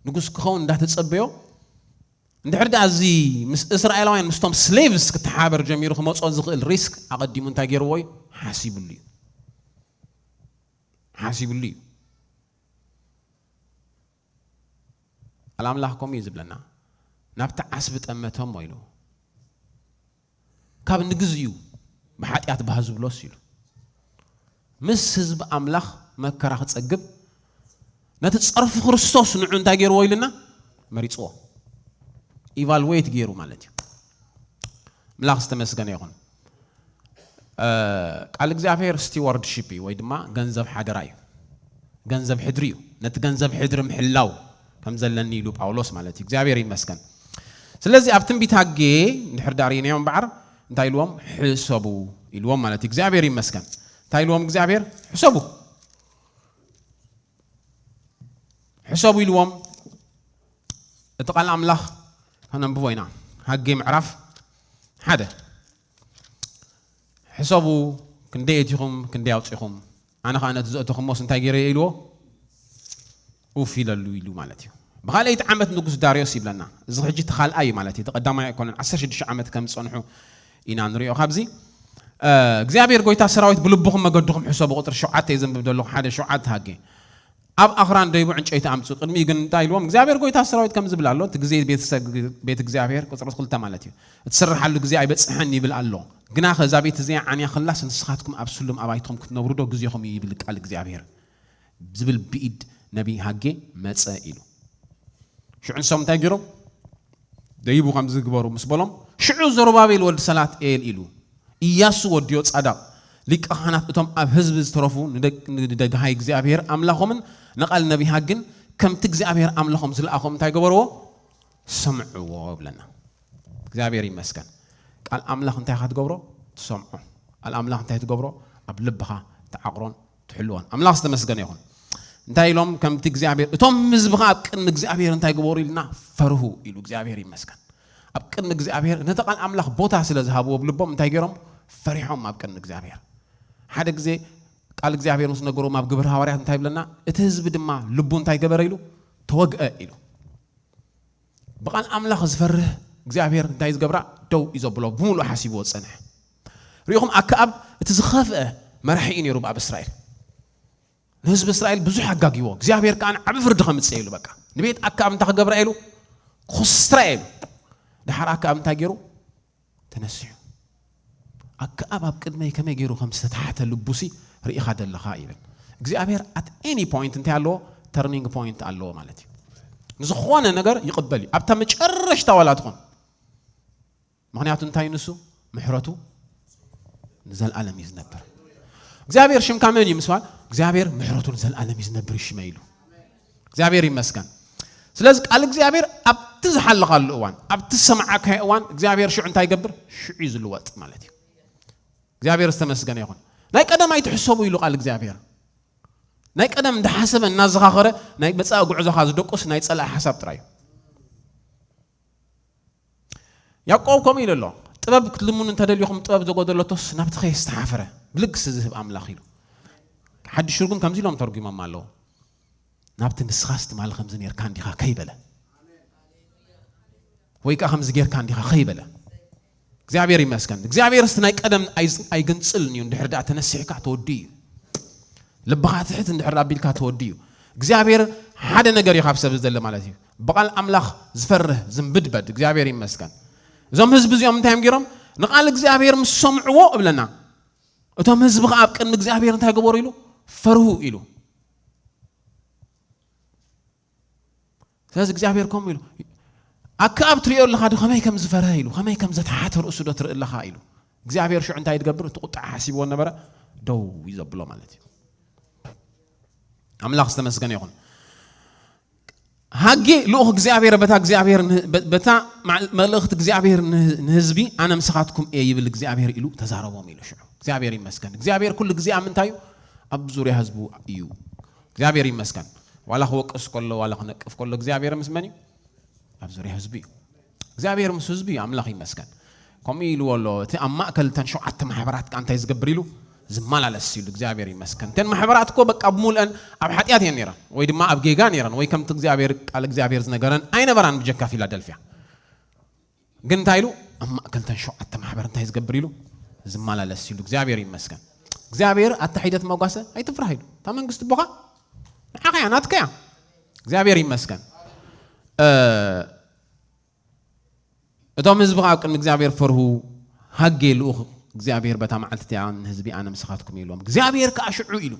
ንጉስ ክኸውን እንዳተጸበዮ፣ እንድሕር ደኣ እዚ ምስ እስራኤላውያን ምስቶም ስሌቭስ ክተሓባበር ጀሚሩ ክመጾ ዝኽእል ሪስክ ኣቐዲሙ እንታይ ገይርዎ እዩ? ሓሲብሉ እዩ። ሓሲብሉ እዩ። ኣላምላኽ ከምኡ እዩ ዝብለና። ናብቲ ዓስቢ ጠመተሞ ኢሉ። ካብ ንግዝኡ ብሓጢኣት ባህ ዝብሎስ ኢሉ። ምስ ህዝቢ ኣምላኽ መከራ ክጸግብ ነቲ ጸርፊ ክርስቶስ ንዑ እንታይ ገይርዎ ኢልና? መሪጽዎ። ኢቫሉዌት ገይሩ ማለት እዩ። ኣምላኽ ዝተመስገነ ይኹን። እ፣ ቃል እግዚኣብሔር ስቲዋርድሺፕ እዩ ወይ ድማ ገንዘብ ሓደራ እዩ። ገንዘብ ሕድሪ እዩ። ነቲ ገንዘብ ሕድሪ ምሕላው ከም ዘለኒ ኢሉ ጳውሎስ ማለት እዩ። እግዚኣብሔር ይመስገን። ስለዚ ኣብ ትንቢት ሃጌ እንድሕር ዳኣ ርኢናዮ እምበዓር እንታይ ኢልዎም? ሕሰቡ ኢልዎም ማለት እዩ። እግዚኣብሔር ይመስገን። እንታይ ኢልዎም እግዚኣብሔር? ሕሰቡ። ሕሰቡ ኢልዎም። እቲ ቃል ኣምላኽ ከነንብቦ ኢና። ሃጌ ምዕራፍ ሓደ። ሕሰቡ ክንደይ እቲኹም፣ ክንደይ ኣውጺኹም። ኣነ ኸኣ ነቲ ዘእተኹሞስ እንታይ ገይረ እየ ኢልዎ? ኡፍ ኢለሉ ኢሉ ማለት እዩ። ብኻልኣይቲ ዓመት ንጉስ ዳርዮስ ይብለና። እዚ ሕጂ እቲ ካልኣይ እዩ ማለት እዩ። እቲ ቀዳማይ ኣይኮነን። ዓሰርተ ሽዱሽተ ዓመት ከም ዝጸንሑ ኢና ንሪኦ ካብዚ። እ፣ እግዚኣብሔር ጎይታ ሰራዊት ብልብኹም መገድኹም ሕሰቡ። ቁጽሪ ሸውዓተ እዩ ዘንብብ ዘለኹ። ሓደ ሸውዓተ ሃጌ። ኣብ ኣኽራን ደይቡ ዕንጨይቲ ኣምጽኡ። ቅድሚኡ ግን እንታይ ኢልዎም? እግዚኣብሔር ጎይታ ሰራዊት ከም ዝብል ኣሎ፣ እቲ ግዜ ቤተሰብ፣ ቤት እግዚኣብሔር፣ ቁጽሪ ክልተ ማለት እዩ። እትስርሓሉ ግዜ ኣይበጽሐን ይብል ኣሎ። ግናኸ እዛ ቤት እዚኣ ዓንያ ኸላስ ንስኻትኩም ኣብ ስሉም ኣባይትኹም ክትነብሩ ዶ ግዜኹም እዩ ይብል ቃል እግዚኣብሔር ዝብል ብኢድ ነቢይ ሃጌ መጸ ኢሉ። ሽዑ ንሶም እንታይ ገይሮም? ደይቡ ከምዚ ግበሩ ምስ በሎም፣ ሽዑ ዘሩባቤል ወዲ ሰላትኤል ኢሉ፣ ኢያሱ ወዲ ዮጻዳቕ፣ ሊቀ ካህናት እቶም ኣብ ህዝቢ ዝተረፉ ንደግ-፣ ንደግሃይ እግዚኣብሔር ኣምላኾምን ንቓል ነቢይ ሃጌን ከምቲ እግዚኣብሔር ኣምላኾም ዝለኣኾም እንታይ ገበርዎ? ሰምዕዎ ይብለና። እግዚኣብሔር ይመስገን። ቃል ኣምላኽ እንታይ ኢኻ ትገብሮ? ትሰምዖ። ቃል ኣምላኽ እንታይ ትገብሮ? ኣብ ልብኻ ትዓቕሮን ትሕልዎን። ኣምላኽ ዝተመስገነ ይኹን። እንታይ ኢሎም? ከምቲ እግዚኣብሔር፣ እቶም ህዝቢ ኸዓ ኣብ ቅድሚ እግዚኣብሔር እንታይ ገበሩ ኢልና? ፈርሁ ኢሉ። እግዚኣብሔር ይመስገን። ኣብ ቅድሚ እግዚኣብሔር ነቲ ቃል ኣምላኽ ቦታ ስለ ዝሃብዎ ብልቦም እንታይ ገይሮም? ፈሪሖም ኣብ ቅድሚ እግዚኣብሔር። ሓደ ግዜ ቃል እግዚኣብሔር ምስ ነገሮም ኣብ ግብሪ ሃዋርያት እንታይ ይብለና? እቲ ህዝቢ ድማ ልቡ እንታይ ገበረ ኢሉ? ተወግአ ኢሉ። ብቓል ኣምላኽ ዝፈርህ እግዚኣብሔር እንታይ ዝገብራ? ደው እዩ ዘብሎ፣ ብምሉእ ሓሲብዎ ዝጸንሐ። ርኢኹም፣ ኣከኣብ እቲ ዝኸፍአ መራሒ እዩ ነይሩ ኣብ እስራኤል። ንህዝቢ እስራኤል ብዙሕ ኣጋጊዎ፣ እግዚኣብሔር ከኣ ዓቢ ፍርዲ ከምጽእ ኢሉ፣ በቃ፣ ንቤት ኣከኣብ እንታይ ክገብራ ኢሉ? ክኹስራ ኢሉ። ድሓር ኣከኣብ እንታይ ገይሩ? ተነሲሑ። ኣከኣብ ኣብ ቅድመይ ከመይ ገይሩ ከም ዝተታሕተ ልቡሲ ርኢኻ ደለኻ ይብል። እግዚኣብሔር at any point እንታይ ኣለዎ? ተርኒንግ ፖይንት ኣለዎ ማለት እዩ። ንዝኾነ ነገር ይቕበል እዩ። ኣብታ መጨረሽታ ዋላ ትኾን። ምኽንያቱ እንታይ ንሱ? ምሕረቱ ንዘልኣለም እዩ ዝነብር። እግዚኣብሔር ሽምካ መን እዩ ምስ በሃል? እግዚኣብሔር ምሕረቱ ንዘልኣለም እዩ ዝነብር እዩ ሽመይ ኢሉ። እግዚኣብሔር ይመስገን። ስለዚ ቃል እግዚኣብሔር ኣብቲ ዝሓለኻሉ እዋን፣ ኣብቲ ዝሰማዓካዮ እዋን እግዚኣብሔር ሽዑ እንታይ ይገብር? ሽዑ እዩ ዝልወጥ ማለት እዩ። እግዚኣብሔር ዝተመስገነ ይኹን። ናይ ቀደም ኣይትሕሰቡ ኢሉ ቃል እግዚኣብሔር። ናይ ቀደም እንዳሓሰበ እናዘኻኸረ ናይ መጻኢ ጉዕዞኻ ዝደቁስ ናይ ጸላኢ ሓሳብ ጥራይ እዩ። ያዕቆብ ከምኡ ኢሉ ኣሎ። ጥበብ ክትልምኑ እንተደሊኹም ጥበብ ዘጎደለቶስ ናብቲ ከየስተሓፈረ ብልግሲ ዝህብ ኣምላኽ ኢሉ። ሓድሽ ትርጉም ከምዚ ኢሎም ተርጉሞም ኣለዉ። ናብቲ ንስኻስ ትማሊ ከምዚ ኔርካ እንዲኻ ከይበለ፣ ወይ ከኣ ከምዚ ጌርካ እንዲኻ ከይበለ። እግዚኣብሔር ይመስገን። እግዚኣብሔር እስቲ ናይ ቀደም ኣይዝ- ኣይግንጽልን እዩ። እንድሕር ደኣ ተነሲሕካ ተወዲ እዩ። ልብኻ ትሕት እንድሕር ኣቢልካ ተወዲ እዩ። እግዚኣብሔር ሓደ ነገር እዩ ካብ ሰብ ዝደለ ማለት እዩ። ብቓል ኣምላኽ ዝፈርህ ዝንብድበድ እግዚኣብሔር ይመስገን። እዞም ህዝቢ እዚኦም እንታይ እዮም ገይሮም? ንቓል እግዚኣብሔር ምስ ሰምዕዎ እብለና፣ እቶም ህዝቢ ኸዓ ኣብ ቅድሚ እግዚኣብሔር እንታይ ገበሩ ኢሉ? ፈርሁ ኢሉ። ስለዚ እግዚኣብሔር ከምኡ ኢሉ፣ ኣከኣብ ትሪኦ ኣለኻ ዶ ከመይ ከም ዝፈርሀ ኢሉ፣ ከመይ ከም ዘተሓተ ርእሱ ዶ ትርኢ ኣለኻ ኢሉ። እግዚኣብሔር ሽዑ እንታይ ትገብር? እቲ ቁጣ ሓሲብዎ ነበረ፣ ደው እዩ ዘብሎ ማለት እዩ። ኣምላኽ ዝተመስገነ ይኹን። ሃጌ ልኡኽ እግዚኣብሔር በታ እግዚኣብሔር ን- በ- በታ ማዕ- መልእኽቲ እግዚኣብሔር ን- ንህዝቢ ኣነ ምሳኻትኩም እየ ይብል እግዚኣብሔር ኢሉ ተዛረቦም ኢሉ ሽዑ። እግዚኣብሔር ይመስገን። እግዚኣብሔር ኩሉ ግዜ ኣብ ምንታይ እዩ? ኣብ ዙርያ ህዝቡ እዩ። እግዚኣብሔር ይመስገን። ዋላ ክወቅስ ከሎ ዋላ ክነቅፍ ከሎ እግዚኣብሔር ምስ መን እዩ? ኣብ ዙርያ ህዝቡ እዩ። እግዚኣብሔር ምስ ህዝቡ እዩ። ኣምላኽ ይመስገን። ከምኡ ኢልዎ ኣሎ፣ እቲ ኣብ ማእከል እተን ሸውዓተ ማሕበራት ከኣ እንታይ ዝገብር ኢሉ? ዝመላለስ ኢሉ። እግዚኣብሔር ይመስገን። እተን ማሕበራት እኮ በቃ ብሙልአን ኣብ ሓጢኣት እየን ነይረን፣ ወይ ድማ ኣብ ጌጋ ነይረን፣ ወይ ከምቲ እግዚኣብሔር ቃል እግዚኣብሔር ዝነገረን ኣይነበራን ብጀካ ፊላደልፍያ። ግን እንታይ ኢሉ? ኣብ ማእከል እተን ሸውዓተ ማሕበር እንታይ ዝገብር ኢሉ? ዝመላለስ ኢሉ። እግዚኣብሔር ይመስገን። እግዚኣብሔር ኣታ ሒደት መጓሰ ኣይትፍራህ ኢሉ። እታ መንግስቲ ኣቦኻ ንዓኻ እያ፣ ናትካ እያ። እግዚኣብሔር ይመስገን። እ፣ እቶም ህዝቢ ከኣ ኣብ ቅድሚ እግዚኣብሔር ፈርሁ፣ ሃጌ ልኡኽ እግዚኣብሔር በታ መዓልቲ እቲኣ ንህዝቢ ኣነ ምሳኻትኩም እየ ኢሎም። እግዚኣብሔር ከኣ ሽዑ ኢሉ።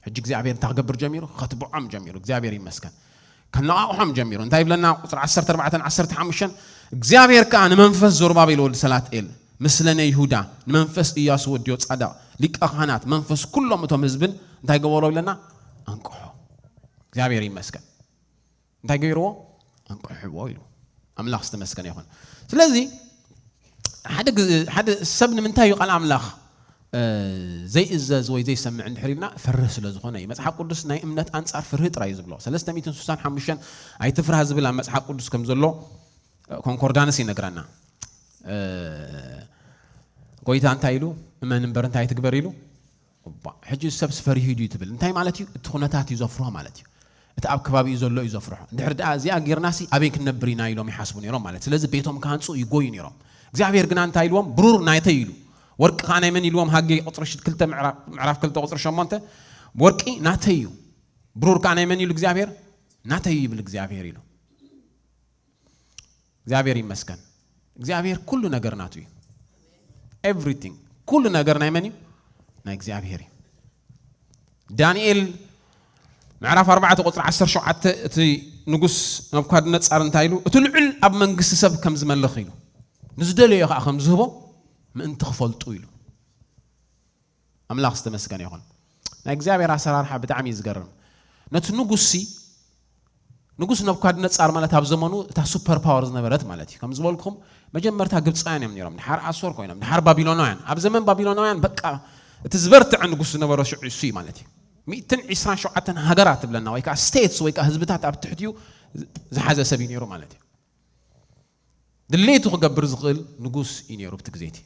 ሕጂ እግዚኣብሔር እንታይ ክገብር ጀሚሩ? ከትብዖም ጀሚሩ። እግዚኣብሔር ይመስገን። ከነቓቕሖም ጀሚሩ። እንታይ ይብለና? ቁጽሪ ዓሰርተ ኣርባዕተን ዓሰርተ ሓሙሽተን፣ እግዚኣብሔር ከኣ ንመንፈስ ዞርባቤል ወዲ ሰላትኤል፣ ምስለኔ ይሁዳ፣ ንመንፈስ ኢያሱ ወዲ ዮጻዳቕ፣ ሊቀ ካህናት፣ መንፈስ ኩሎም እቶም ህዝብን እንታይ ገበሮ ይብለና? ኣንቅሖ። እግዚኣብሔር ይመስገን። እንታይ ገይርዎ? ኣንቅሕዎ ኢሉ። ኣምላኽ ዝተመስገነ ይኹን። ስለዚ ሓደ ግዜ ሓደ ሰብ ንምንታይ እዩ ቃል ኣምላኽ እ፣ ዘይእዘዝ ወይ ዘይሰምዕ እንድሕር ኢልና ፈርህ ስለ ዝኾነ እዩ። መጽሓፍ ቅዱስ ናይ እምነት ኣንጻር ፍርሂ ጥራይ እዩ ዝብሎ። ሰለስተ ሚእትን ስሳን ሓሙሽተን ኣይትፍራህ ዝብል ኣብ መጽሓፍ ቅዱስ ከም ዘሎ እ፣ ኮንኮርዳንስ ይነግረና። እ፣ ጎይታ እንታይ ኢሉ? እመን እምበር እንታይ ትግበር ኢሉ? እባ፣ ሕጂ ሰብ ፈሪሁ ድዩ ትብል? እንታይ ማለት እዩ? እቲ ኩነታት እዩ ዘፍርሆ ማለት እዩ። እቲ ኣብ ከባቢኡ ዘሎ እዩ ዘፍርሖ። እንድሕር ደኣ እዚኣ ጌርናሲ ኣበይ ክንነብር ኢና ኢሎም ይሓስቡ ነይሮም ማለት። ስለዚ ቤቶም ክሃንጹ ይጎዩ ነይሮም። እግዚኣብሔር ግና እንታይ ኢልዎም? ብሩር ናተይ ኢሉ። ወርቂ ከኣ ናይ መን ኢልዎም? ሃጌ ቁጽሪ ሽ-፣ ክልተ ምዕራ-፣ ምዕራፍ ክልተ ቁጽሪ ሸሞንተ፣ ወርቂ ናተይ እዩ፣ ብሩር ከኣ ናይ መን ኢሉ እግዚኣብሔር? ናተይ ይብል እግዚኣብሔር ኢሉ። እግዚኣብሔር ይመስገን። እግዚኣብሔር ኩሉ ነገር ናቱ እዩ። ኤቭሪቲንግ፣ ኩሉ ነገር ናይ መን እዩ? ናይ እግዚኣብሔር እዩ። ዳንኤል ምዕራፍ ኣርባዕተ ቁጽሪ ዓሰርተ ሸውዓተ፣ እቲ ንጉስ ነብኳድነጻር እንታይ ኢሉ? እቲ ልዑል ኣብ መንግስቲ ሰብ ከም ዝመልኽ ኢሉ፣ ንዝደለዮ ከኣ ከም ዝህቦ ምእንቲ ክፈልጡ ኢሉ። ኣምላኽ ዝተመስገነ ይኹን። ናይ እግዚኣብሔር ኣሰራርሓ ብጣዕሚ እዩ ዝገርም። ነቲ ንጉስሲ፣ ንጉስ ነብኳድነጻር ማለት ኣብ ዘመኑ እታ ሱፐር ፓወር ዝነበረት ማለት እዩ። ከም ዝበልኩም መጀመርታ ግብጻውያን እዮም ነይሮም፣ ድሓር ኣሶር ኮይኖም፣ ድሓር ባቢሎናውያን። ኣብ ዘመን ባቢሎናውያን በቃ እቲ ዝበርትዐ ንጉስ ዝነበሮ ሽዑ እሱ እዩ ማለት እዩ። ሚእትን ዕስራን ሸውዓተን ሃገራት ትብለና ወይ ከዓ ስቴትስ ወይ ከዓ ህዝብታት ኣብ ትሕቲኡ ዝሓዘ ሰብ እዩ ነይሩ ማለት እዩ። ድሌቱ ክገብር ዝኽእል ንጉስ እዩ ነይሩ ብቲ ግዜ እቲ።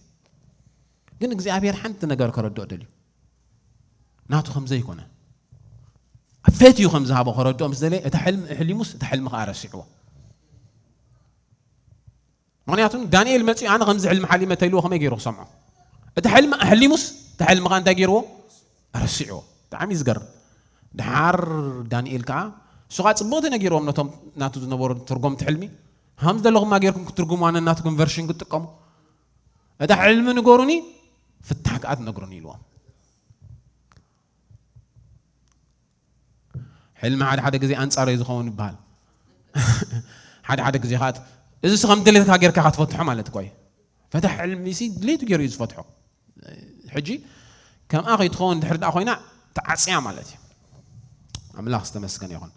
ግን እግዚኣብሔር ሓንቲ ነገር ከረድኦ ደልዩ። ናቱ ከም ዘይኮነ፣ ፈትዩ ከም ዝሃቦ ከረድኦ ምስ ደለየ፣ እታ ሕልሚ ኣሕሊሙስ እታ ሕልሚ ከኣ ረሲዕዎ። ምኽንያቱ ዳንኤል መጺኡ ኣነ ከምዚ ሕልሚ ሓሊመ ተኢልዎ ከመይ ገይሩ ክሰምዖ? እታ ሕልሚ ኣሕሊሙስ እታ ሕልሚ ከኣ እንታይ ገይርዎ? ረሲዕዎ። ብጣዕሚ እዩ ዝገርም። ድሓር ዳንኤል ከኣ እሱ ከኣ ጽቡቕ ተነጊርዎም ነቶም ናቱ ዝነበሩ ትርጎምቲ ሕልሚ። ሃም ዝደለኹማ ጌርኩም ክትርጉሙ ኣነ ናትኩም ቨርሽን ክትጥቀሙ። እታ ሕልሚ ንገሩኒ፣ ፍታሕ ከኣ ትነግሩኒ ኢልዎም። ሕልሚ ሓደ ሓደ ግዜ ኣንጻር እዩ ዝኸውን ይበሃል። ሓደ ሓደ ግዜ ከኣ እዚ ሲ ከም ድሌትካ ጌርካ ኢኻ ትፈትሖ ማለት እኮ እዩ። ፈታሒ ሕልሚ ሲ ድሌቱ ገይሩ እዩ ዝፈትሖ። ሕጂ ከምኣ ከይትኸውን ድሕር ደኣ ኮይና ተዓጽያ ማለት እዩ። ኣምላኽ ዝተመስገነ ይኹን።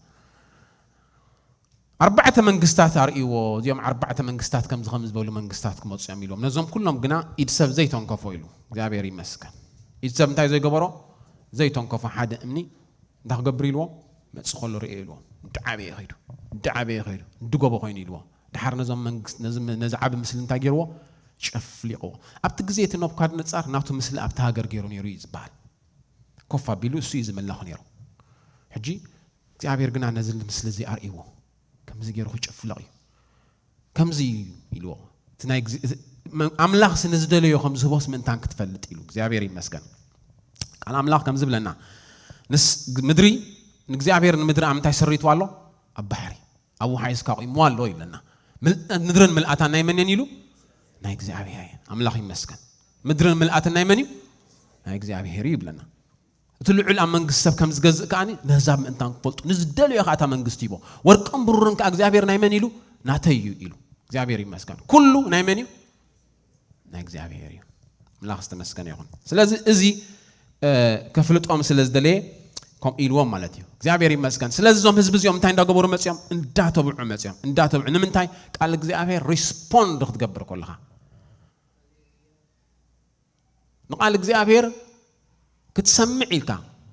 ኣርባዕተ መንግስታት ኣርእይዎ፣ እዚኦም ኣርባዕተ መንግስታት ከምዚ ከም ዝበሉ መንግስታት ክመፁ እዮም ኢልዎም። ነዞም ኩሎም ግና ኢድ ሰብ ዘይተንከፎ ኢሉ። እግዚኣብሔር ይመስገን። ኢድ ሰብ እንታይ ዘይገበሮ? ዘይተንከፎ ሓደ እምኒ እንታይ ክገብር ኢልዎ? መፅእ ከሎ ርእየ ኢልዎ። እንዲ ዓበየ ኸይዱ፣ እንዲ ዓበየ ኸይዱ፣ እንዲ ጎቦ ኮይኑ ኢልዎ። ድሓር ነዞም መንግስት፣ ነዚ፣ ነዚ ዓቢ ምስሊ እንታይ ገይርዎ? ጨፍሊቕዎ። ኣብቲ ግዜ እቲ ነቡካድነፃር ናቱ ምስሊ ኣብቲ ሃገር ገይሩ ነይሩ እዩ ዝበሃል። ኮፍ ኣቢሉ እሱ እዩ ዝምለኽ ነይሩ። ሕጂ እግዚኣብሔር ግና ነዚ ምስሊ እዚ ኣርእይዎ። ከምዚ ገይሩ ክጭፍለቕ እዩ። ከምዚ እዩ ኢልዎ። እቲ ናይ ግዜ-፣ እቲ መ-፣ ኣምላኽ ንዝደለዮ ከም ዝህቦስ ምእንታን ክትፈልጥ ኢሉ። እግዚኣብሔር ይመስገን። ቃል ኣምላኽ ከምዚ ብለና። ንስ-፣ ምድሪ፣ ንእግዚኣብሔር ንምድሪ ኣብ ምንታይ ሰሪትዋ ኣሎ? ኣብ ባሕሪ። ኣብኡ ሓይስካ ኣቑምዋ ኣሎ ይብለና። ምል-፣ ምድርን ምልኣታን ናይ መን እየን ኢሉ? ናይ እግዚኣብሔር እየን። ኣምላኽ ይመስገን። ምድርን ምልኣትን ናይ መን እዩ? ናይ እግዚኣብሔር እዩ ይብለና። እቲ ልዑል ኣብ መንግስቲ ሰብ ከም ዝገዝእ ከኣ ነህዛብ ምእንታን ክፈልጡ ንዝደለዮ ከኣ እታ መንግስቲ ይቦ። ወርቅን ብሩርን ከኣ እግዚኣብሔር ናይ መን ኢሉ? ናተይ እዩ ኢሉ። እግዚኣብሔር ይመስገን። ኩሉ ናይ መን እዩ? ናይ እግዚኣብሔር እዩ። ኣምላኽ ዝተመስገነ ይኹን። ስለዚ እዚ፣ እ፣ ከፍልጦም ስለ ዝደለየ ከምኡ ኢልዎም ማለት እዩ። እግዚኣብሔር ይመስገን። ስለዚ እዞም ህዝቢ እዚኦም እንታይ እንዳገበሩ መፅኦም? እንዳተብዑ መፅኦም። እንዳተብዑ። ንምንታይ? ቃል እግዚኣብሔር ሪስፖንድ ክትገብር ከለኻ፣ ንቃል እግዚኣብሔር ክትሰምዕ ኢልካ፣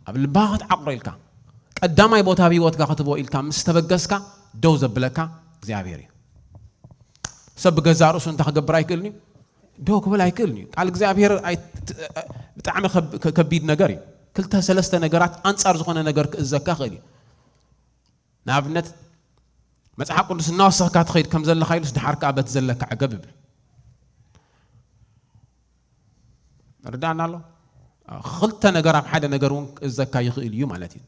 ኣብ ልብኻ ክትዓቕሮ ኢልካ፣ ቀዳማይ ቦታ ኣብ ህይወትካ ክትቦ ኢልካ ምስ ተበገስካ፣ ደው ዘብለካ እግዚኣብሔር እዩ። ሰብ ብገዛእ ርእሱ እንታይ ክገብር ኣይክእልን እዩ? ደው ክብል ኣይክእልን እዩ። ቃል እግዚኣብሔር ኣይ-፣ ብጣዕሚ ከብ-፣ ከ-፣ ከቢድ ነገር እዩ። ክልተ ሰለስተ ነገራት ኣንጻር ዝኾነ ነገር ክእዘካ ይኽእል እዩ። ንኣብነት፣ መጽሓፍ ቅዱስ እናወሰኽካ ትኸይድ ከም ዘለኻ ኢሉስ፣ ድሓር ከኣ በቲ ዘለካ ዕገብ ይብል። ርዳእና ኣሎ? ክልተ ነገር ኣብ ሓደ ነገር እውን ክእዘካ ይኽእል እዩ ማለት እዩ።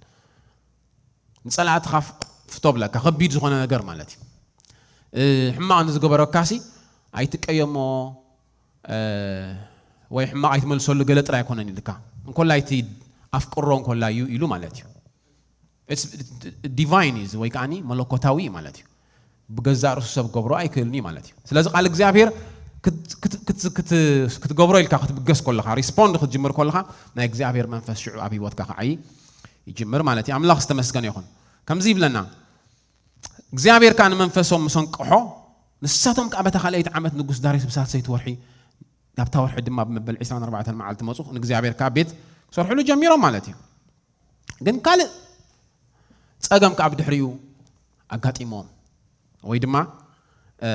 ንጸላእትኻ ፍ-፣ ፍቶ ብለካ፣ ከቢድ ዝኾነ ነገር ማለት እዩ። እ፣ ሕማቕ ንዝገበረካሲ ኣይትቀየሞ፣ እ፣ ወይ ሕማቕ ኣይትመልሰሉ ገለ ጥራይ ኣይኮነን ኢልካ። እንኮላይ እቲ ኣፍቅሮ እንኮላይ እዩ ኢሉ ማለት እዩ። It's ዲቫይን እዩ፣ ወይ ከዓኒ መለኮታዊ እዩ ማለት እዩ። ብገዛእ ርእሱ ሰብ ክገብሮ ኣይክእልን እዩ ማለት እዩ። ስለዚ ቃል እግዚኣብሔር ክት-፣ ክት-፣ ክት-፣ ክት-፣ ክትገብሮ ኢልካ ክትብገስ ከለኻ፣ ሪስፖንድ ክትጅምር ከለኻ፣ ናይ እግዚኣብሔር መንፈስ ሽዑ ኣብ ህይወትካ ክዓይ ይጅምር ማለት እዩ። ኣምላኽ ዝተመስገነ ይኹን። ከምዚ ይብለና፣ እግዚኣብሔር ከኣ ንመንፈሶም ምስ ኣንቅሖ፣ ንሳቶም ከኣ በታ ካልኣይቲ ዓመት ንጉስ ዳርዮስ ብሳልሰይቲ ወርሒ፣ ናብታ ወርሒ ድማ ብመበል ዕስራን ኣርባዕተን መዓልቲ መጹ፣ ንእግዚኣብሔር ከኣ ቤት ክሰርሕሉ ጀሚሮም ማለት እዩ። ግን ካልእ ጸገም ከኣ ብድሕሪኡ ኣጋጢሞም፣ ወይ ድማ፣ እ፣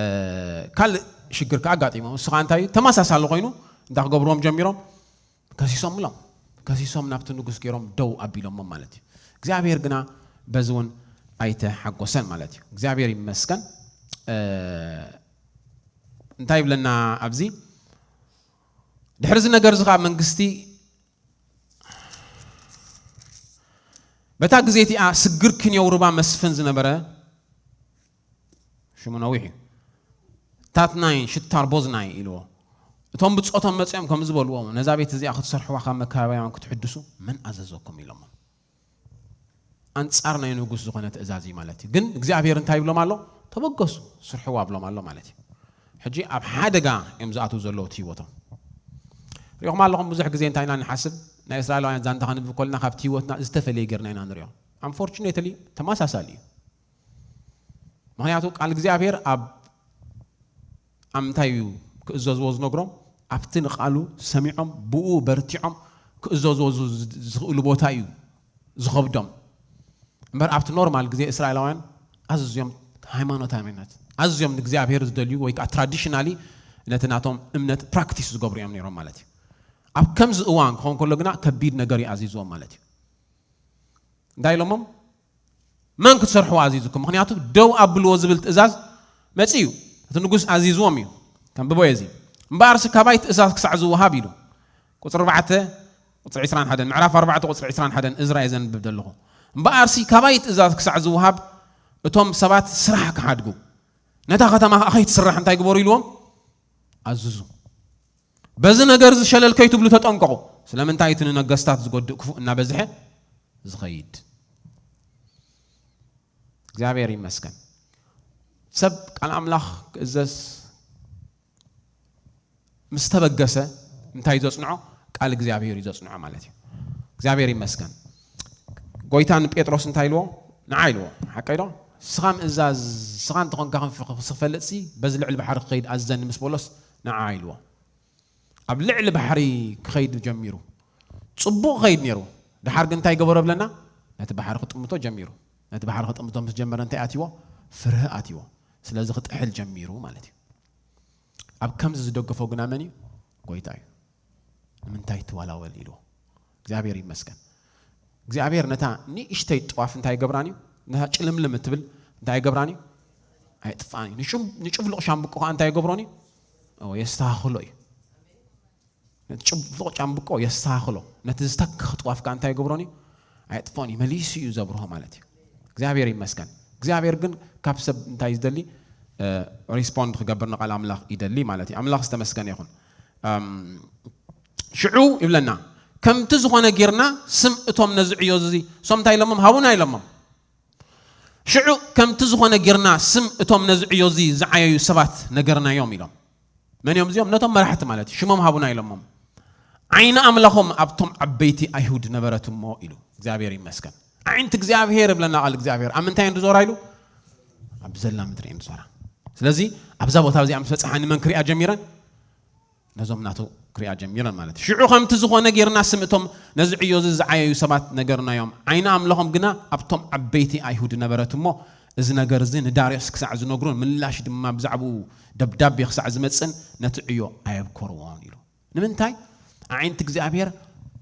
ካልእ ሽግር ከኣ ኣጋጢሞም። እሱ ከኣ እንታይ እዩ? ተመሳሳሊ ኮይኑ እንታይ ክገብርዎም ጀሚሮም? ከሲሶምሎም። ከሲሶም ናብቲ ንጉስ ገይሮም ደው ኣቢሎሞም ማለት እዩ። እግዚኣብሔር ግና በዚ እውን ኣይተሓጎሰን ማለት እዩ። እግዚኣብሔር ይመስገን። እ፣ እንታይ ይብለና ኣብዚ? ድሕሪ እዚ ነገር እዚ ከኣ መንግስቲ በታ ግዜ እቲኣ ስግር ክንየው ርባ መስፍን ዝነበረ ሽሙ ነዊሕ እዩ። ታትናይ ሽታር ቦዝናይ ኢልዎ። እቶም ብጾቶም መጺኦም ከም ዝበልዎ፣ "ነዛ ቤት እዚኣ ክትሰርሕዋ ካብ መካባብያውያን ክትሕድሱ መን ኣዘዘኩም?" ኢሎሞ። ኣንጻር ናይ ንጉስ ዝኾነ ትእዛዝ እዩ ማለት እዩ። ግን እግዚኣብሔር እንታይ ይብሎም ኣሎ? "ተበገሱ፣ ስርሕዋ" ብሎም ኣሎ ማለት እዩ። ሕጂ ኣብ ሓደጋ እዮም ዝኣትዉ ዘለዉ እቲ ህይወቶም። ሪኢኹም ኣለኹም፣ ብዙሕ ግዜ እንታይ ኢና ንሓስብ? ናይ እስራኤላውያን ዛንታ ከንብብ ከለና ካብቲ ህይወትና ዝተፈለየ ጌርና ኢና ንሪኦ። ኣንፎርቹኔትሊ ተመሳሳሊ እዩ። ምኽንያቱ ቃል እግዚኣብሔር ኣብ፣ ኣብ እንታይ እዩ ክእዘዝዎ ዝነግሮም? ኣብቲ ንቃሉ ሰሚዖም ብኡ በርቲዖም ክእዘዝዎ ዝ-፣ ዝ-፣ ዝኽእሉ ቦታ እዩ ዝኸብዶም። እምበር ኣብቲ ኖርማል ግዜ እስራኤላውያን ኣዝዮም ሃይማኖታውያናት፣ ኣዝዮም ንእግዚኣብሔር ዝደልዩ ወይ ከዓ ትራዲሽናሊ ነቲ ናቶም እምነት ፕራክቲስ ዝገብሩ እዮም ነይሮም ማለት እዩ። ኣብ ከምዚ እዋን ክኸውን ከሎ ግና ከቢድ ነገር እዩ ኣዚዝዎም ማለት እዩ። እንታይ ኢሎሞም? "መን ክትሰርሕዎ ኣዚዙኩም? ምኽንያቱ ደው ኣብልዎ ዝብል ትእዛዝ መጺኡ እዩ። እቲ ንጉስ ኣዚዝዎም እዩ። ከንብቦ እየ እዚ። እምበኣርሲ ካባይ ትእዛዝ ክሳዕ ዝወሃብ" ኢሉ። ቁጽሪ ኣርባዕተ፣ ቁጽሪ ዕስራን ሓደን፣ ምዕራፍ ኣርባዕተ ቁጽሪ ዕስራን ሓደን እዝራ እየ ዘንብብ ዘለኹ። "እምበኣርሲ ካባይ ትእዛዝ ክሳዕ ዝወሃብ እቶም ሰባት ስራሕ ክሓድጉ፣ ነታ ከተማ ከኣ ከይትስራሕ እንታይ ግበሩ?" ኢልዎም፣ ኣዝዙ። "በዚ ነገር እዚ ሸለል ከይትብሉ ተጠንቀቑ። ስለምንታይ እቲ ንነገስታት ዝጎድእ ክፉእ እናበዝሐ ዝኸይድ?" እግዚኣብሔር ይመስገን። ሰብ ቃል ኣምላኽ ክእዘዝ ምስ ተበገሰ እንታይ እዩ ዘጽንዖ? ቃል እግዚኣብሔር እዩ ዘጽንዖ ማለት እዩ። እግዚኣብሔር ይመስገን። ጎይታ ንጴጥሮስ እንታይ ኢልዎ? ንዓ ኢልዎ። ሓቀይ ዶ? ስኻ ምእዛዝ፣ ስኻ እንተኾንካ ክንፍ-፣ ክፈልጥሲ በዚ ልዕሊ ባሕሪ ክኸይድ ኣዘኒ ምስ በሎስ ንዓ ኢልዎ። ኣብ ልዕሊ ባሕሪ ክኸይድ ጀሚሩ። ጽቡቕ ኸይድ ነይሩ። ድሓር ግን እንታይ ገበሮ ብለና? ነቲ ባሕሪ ክጥምቶ ጀሚሩ። ነቲ ባሕሪ ክጥምቶ ምስ ጀመረ እንታይ ኣትይዎ? ፍርህ ኣትይዎ። ስለዚ ክጥሕል ጀሚሩ ማለት እዩ። ኣብ ከምዚ ዝደገፎ ግና መን እዩ? ጎይታ እዩ። ንምንታይ ትዋላወል ኢልዎ። እግዚኣብሔር ይመስገን። እግዚኣብሔር ነታ ንእሽተይ ጥዋፍ እንታይ ገብራን እዩ? ነታ ጭልምልም እትብል እንታይ ገብራን እዩ? ኣይጥፋን እዩ። ንሹም-፣ ንጭፍልቕ ሻምብቆ ከዓ እንታይ ገብሮን እዩ? ኦ፣ የስተኻኽሎ እዩ። ነቲ ጭፍልቕ ጫምብቆ የስተኻኽሎ። ነቲ ዝተክኽ ጥዋፍ ከዓ እንታይ ገብሮን እዩ? ኣየጥፍኦን እዩ። መሊሱ እዩ ዘብርሆ ማለት እዩ። እግዚኣብሔር ይመስገን። እግዚኣብሔር ግን ካብ ሰብ እንታይ ዝደሊ? እ፣ ሪስፖንድ ክገብር ንቃል ኣምላኽ ይደሊ ማለት እዩ። ኣምላኽ ዝተመስገነ ይኹን። እም፣ ሽዑ ይብለና፣ ከምቲ ዝኾነ ጌርና ስም እቶም ነዚ ዕዮ እዚ፣ እሶም እንታይ ኢሎሞም? ሃቡና ኢሎሞም። ሽዑ ከምቲ ዝኾነ ጌርና ስም እቶም ነዚ ዕዮ እዚ ዝዓየዩ ሰባት ነገርናዮም ኢሎም። መን እዮም እዚኦም? ነቶም መራሕቲ ማለት እዩ። ሽሞም ሃቡና ኢሎሞም። ዓይኒ ኣምላኾም ኣብቶም ዓበይቲ ኣይሁድ ነበረት እሞ ኢሉ። እግዚኣብሔር ይመስገን። ኣዒንቲ እግዚኣብሔር እብለና ቃል እግዚኣብሔር። ኣብ ምንታይ እንድዞራ ኢሉ? ኣብ ዘላ ምድሪ እንድዞራ። ስለዚ ኣብዛ ቦታ እዚኣ ምስ በጽሓ ንመን ክሪኣ ጀሚረን? ነዞም ናቱ ክሪኣ ጀሚረን ማለት እዩ። ሽዑ ከምቲ ዝኾነ ጌርና ስም እቶም ነዚ ዕዮ እዚ ዝዓየዩ ሰባት ነገርናዮም። ዓይኒ ኣምላኾም ግና ኣብቶም ዓበይቲ ኣይሁድ ነበረት እሞ እዚ ነገር እዚ ንዳርዮስ ክሳዕ ዝነግሩን ምላሽ ድማ ብዛዕባኡ ደብዳቤ ክሳዕ ዝመጽእን ነቲ ዕዮ ኣየብኮርዎን ኢሉ። ንምንታይ? ኣዒንቲ እግዚኣብሔር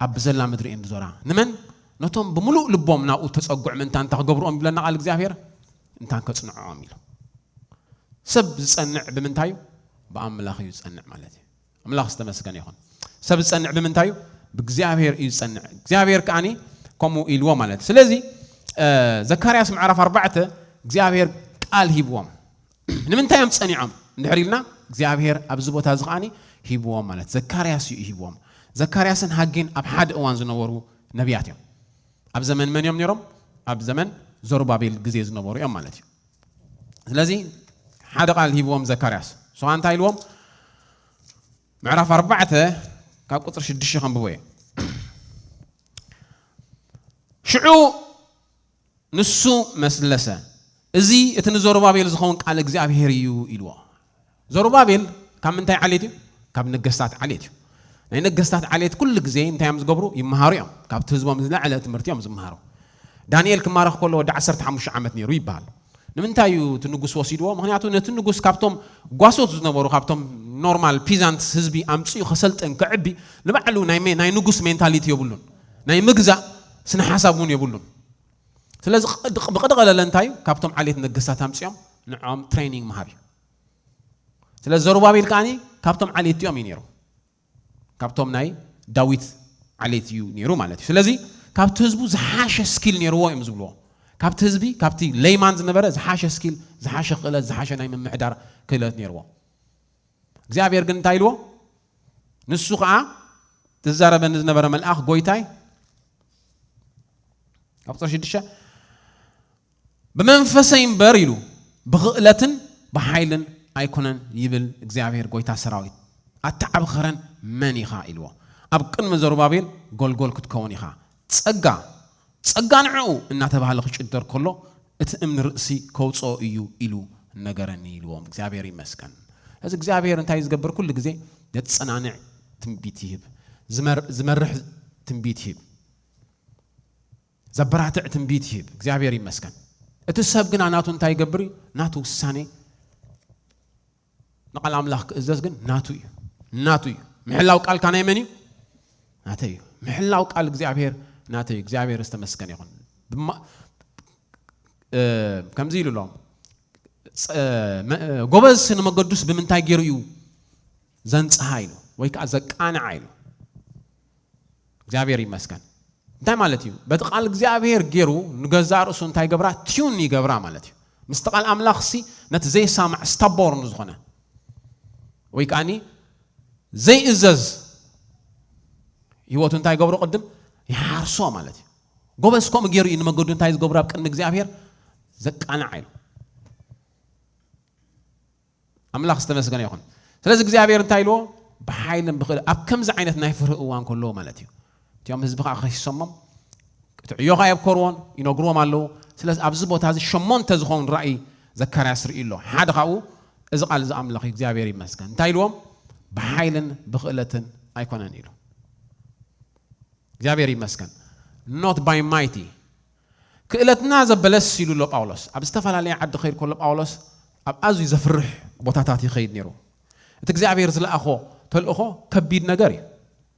ኣብ ዘላ ምድሪ እየን ዝዞራ። ንመን? ነቶም ብምሉእ ልቦም ናብኡ ተጸጉዕ ምእንታን እንታይ ክገብርኦም ይብለና ቃል እግዚኣብሔር? እንታን ከጽንዕኦም ኢሉ። ሰብ ዝጸንዕ ብምንታይ እዩ? ብኣምላኽ እዩ ዝጸንዕ ማለት እዩ። ኣምላኽ ዝተመስገነ ይኹን። ሰብ ዝጸንዕ ብምንታይ እዩ? ብእግዚኣብሔር እዩ ዝጸንዕ። እግዚኣብሔር ከኣኒ ከምኡ ኢልዎ ማለት እዩ። ስለዚ፣ እ፣ ዘካርያስ ምዕራፍ ኣርባዕተ እግዚኣብሔር ቃል ሂብዎም። ንምንታይ እዮም ጸኒዖም? እንድሕር ኢልና፣ እግዚኣብሔር ኣብዚ ቦታ እዚ ከኣኒ ሂብዎም ማለት ዘካርያስ እዩ ሂብዎም። ዘካርያስን ሃጌን ኣብ ሓደ እዋን ዝነበሩ ነቢያት እዮም። ኣብ ዘመን መን እዮም ነይሮም? ኣብ ዘመን ዘሩባቤል ግዜ ዝነበሩ እዮም ማለት እዩ። ስለዚ ሓደ ቃል ሂብዎም ዘካርያስ። ንሱ እንታይ ኢልዎም? ምዕራፍ ኣርባዕተ ካብ ቁጽሪ ሽዱሽተ ከንብቦ እየ። ሽዑ ንሱ መስለሰ፣ "እዚ እቲ ንዘሩባቤል ዝኸውን ቃል እግዚኣብሔር እዩ" ኢልዎ። ዘሩባቤል ካብ ምንታይ ዓሌት እዩ? ካብ ነገስታት ዓሌት እዩ። ናይ ነገስታት ዓሌት ኩሉ ግዜ እንታይ እዮም ዝገብሩ? ይመሃሩ እዮም። ካብቲ ህዝቦም ዝለዓለ ትምህርቲ እዮም ዝመሃሩ። ዳንኤል ክማረኽ ከሎ ወዲ ዓሰርተ ሓሙሽተ ዓመት ነይሩ ይበሃል። ንምንታይ እዩ እቲ ንጉስ ወሲድዎ? ምኽንያቱ ነቲ ንጉስ ካብቶም ጓሶት ዝነበሩ፣ ካብቶም ኖርማል ፒዛንትስ ህዝቢ ኣምጺኡ ከሰልጥን፣ ከዕቢ፣ ንባዕሉ ናይ ሜ-፣ ናይ ንጉስ ሜንታሊቲ የብሉን። ናይ ምግዛእ ስነ ሓሳብ እውን የብሉን። ስለዚ ቕ-፣ ብቕድቐለለ እንታይ እዩ? ካብቶም ዓሌት ነገስታት ኣምጺኦም ንዕኦም ትሬኒንግ ምሃብ እዩ። ስለዚ ዘሩባቤል ከኣኒ ካብቶም ዓሌት እቲኦም እዩ ነይሩ። ካብቶም ናይ ዳዊት ዓሌት እዩ ነይሩ ማለት እዩ። ስለዚ ካብቲ ህዝቡ ዝሓሸ ስኪል ነይርዎ እዮም ዝብልዎ። ካብቲ ህዝቢ፣ ካብቲ ለይማን ዝነበረ ዝሓሸ ስኪል፣ ዝሓሸ ክእለት፣ ዝሓሸ ናይ ምምሕዳር ክእለት ነይርዎ። እግዚኣብሔር ግን እንታይ ኢልዎ? ንሱ ኸዓ ትዛረበኒ ዝነበረ መልኣኽ ጎይታይ፣ ኣብ ቁፅሪ ሽዱሽተ፣ "ብመንፈሰይ እምበር" ኢሉ፣ "ብኽእለትን ብሓይልን ኣይኮነን ይብል እግዚኣብሔር ጎይታ ሰራዊት። ኣተዓብኸረን መን ኢኻ?" ኢልዎ። "ኣብ ቅድሚ ዘሩባቤል ጎልጎል ክትከውን ኢኻ። ጸጋ፣ ጸጋ ንዕኡ እናተባህለ ክጭደር ከሎ፣ እቲ እምኒ ርእሲ ከውጽኦ እዩ ኢሉ ነገረኒ" ኢልዎም። እግዚኣብሔር ይመስገን። እዚ እግዚኣብሔር እንታይ እዩ ዝገብር? ኩሉ ግዜ ዘጸናንዕ ትንቢት ይህብ። ዝመር-፣ ዝመርሕ ትንቢት ይህብ። ዘበራትዕ ትንቢት ይህብ። እግዚኣብሔር ይመስገን። እቲ ሰብ ግና ናቱ እንታይ ይገብር እዩ? ናቱ ውሳኔ ንቃል ኣምላኽ ክእዘዝ ግን ናቱ እዩ። ናቱ እዩ። ምሕላው ቃልካ ናይ መን እዩ? ናተይ እዩ። ምሕላው ቃል እግዚኣብሔር ናተይ እዩ። እግዚኣብሔር ዝተመስገነ ይኹን። ድማ፣ እ፣ ከምዚ ኢሉ ኣሎ። ጸ-፣ መ-፣ ጎበዝ ንመገዱስ ብምንታይ ገይሩ እዩ ዘንጽሃ ኢሉ፣ ወይ ከዓ ዘቃንዓ ኢሉ። እግዚኣብሔር ይመስገን። እንታይ ማለት እዩ? በቲ ቃል እግዚኣብሔር ገይሩ ንገዛእ ርእሱ እንታይ ገብራ? ቲዩን ይገብራ ማለት እዩ። ምስቲ ቃል ኣምላኽ ሲ ነቲ ዘይሳማዕ ስታቦርን ዝኾነ ወይ ከዓኒ ዘይእዘዝ ህይወቱ እንታይ ገብሮ? ቅድም ይሓርሶ ማለት እዩ። ጎበዝ ከምኡ ገይሩ እዩ ንመገዱ እንታይ ዝገብሮ? ኣብ ቅድሚ እግዚኣብሔር ዘቃንዓ ኢሉ። ኣምላኽ ዝተመስገነ ይኹን። ስለዚ እግዚኣብሔር እንታይ ኢልዎ? ብሓይልን ብኽእል ኣብ ከምዚ ዓይነት ናይ ፍርሂ እዋን ከለዎ ማለት እዩ። እቲኦም ህዝቢ ከዓ ከሲሶሞም፣ እቲ ዕዮ ከዓ የብኮርዎን፣ ይነግርዎም ኣለዉ። ስለዚ ኣብዚ ቦታ እዚ ሸሞንተ ዝኸውን ራእይ ዘካርያስ ርኢ ኣሎ። ሓደ ካብኡ እዚ ቃል እዚ ኣምላኽ እዩ፣ እግዚኣብሔር ይመስገን። እንታይ ኢልዎም? "ብሓይልን ብኽእለትን ኣይኮነን" ኢሉ። እግዚኣብሔር ይመስገን። "Not by mighty." ክእለትና ዘበለስ ኢሉ ኣሎ ጳውሎስ። ኣብ ዝተፈላለየ ዓዲ ከይድ ከሎ ጳውሎስ ኣብ ኣዝዩ ዘፍርሕ ቦታታት ይኸይድ ነይሩ። እቲ እግዚኣብሔር ዝለኣኾ ተልእኾ ከቢድ ነገር እዩ።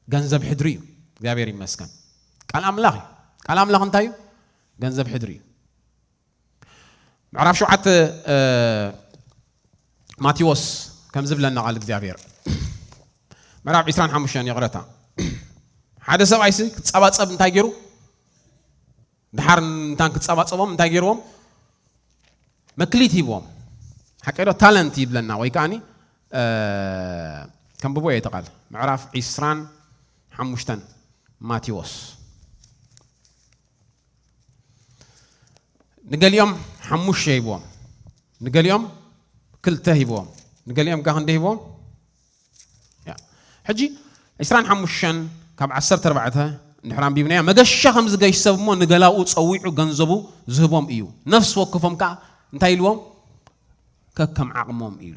ገንዘብ ሕድሪ እዩ። እግዚኣብሔር ይመስገን። ቃል ኣምላኽ እዩ። ቃል ኣምላኽ እንታይ እዩ? ገንዘብ ሕድሪ እዩ። ምዕራፍ ሸውዓተ፣ እ፣ ማቴዎስ ከም ዝብለና ቃል እግዚኣብሔር። ምዕራፍ ዒስራን ሓሙሽተን ይቕረታ። ሓደ ሰብኣይሲ ክጸባጸብ እንታይ ገይሩ? ድሓር እንታን ክጸባጸቦም እንታይ ገይርዎም? መክሊት ሂብዎም። ሓቀዶ ታለንት ይብለና ወይ ከዓኒ፣ እ፣ ከንብቦ እየ እቲ ቃል። ምዕራፍ ዒስራን ሓሙሽተን ማቴዎስ። ንገሊኦም ሓሙሽተ ሂብዎም፣ ንገሊኦም ክልተ ሂብዎም፣ ንገሊኦም ጋ ክንደይ ሂብዎም? ያ። ሕጂ ዒስራን ሓሙሽተን ካብ ዓሰርተ ኣርባዕተ እንድሕር ኣንቢብናዮ፣ "መገሻ ከም ዝገሽ ሰብ እሞ ንገላኡ ጸዊዑ ገንዘቡ ዝህቦም እዩ። ነፍሲ ወከፎም ከኣ እንታይ ኢልዎም? ከከም ዓቕሞም" ኢሉ።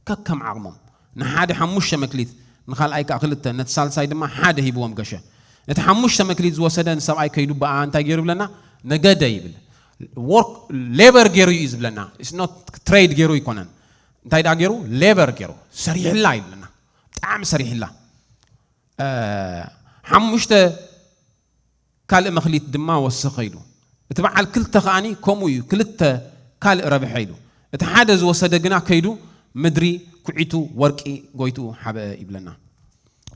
ከከም ዓቕሞም። ንሓደ ሓሙሽተ መክሊት፣ ንኻልኣይ ከኣ ክልተ፣ ነቲ ሳልሳይ ድማ ሓደ ሂብዎም ገሸ። ነቲ ሓሙሽተ መክሊት ዝወሰደ ንሰብኣይ ከይዱ ብኣ እንታይ ገይሩ ይብለና? ነገደ ይብል። ወርክ፣ ሌበር ገይሩ እዩ ዝብለና። It's not ትሬድ ገይሩ ኣይኮነን። እንታይ ደኣ ገይሩ? ሌበር ገይሩ። ሰሪሕላ ይብለና። ብጣዕሚ ሰሪሕላ። እ፣ ሓሙሽተ ካልእ መኽሊት ድማ ወሰኸ ኢሉ። እቲ በዓል ክልተ ከኣኒ ከምኡ እዩ፣ ክልተ ካልእ ረብሐ ኢሉ። እቲ ሓደ ዝወሰደ ግና ከይዱ ምድሪ ኩዒቱ ወርቂ ጎይትኡ ሓበአ ይብለና።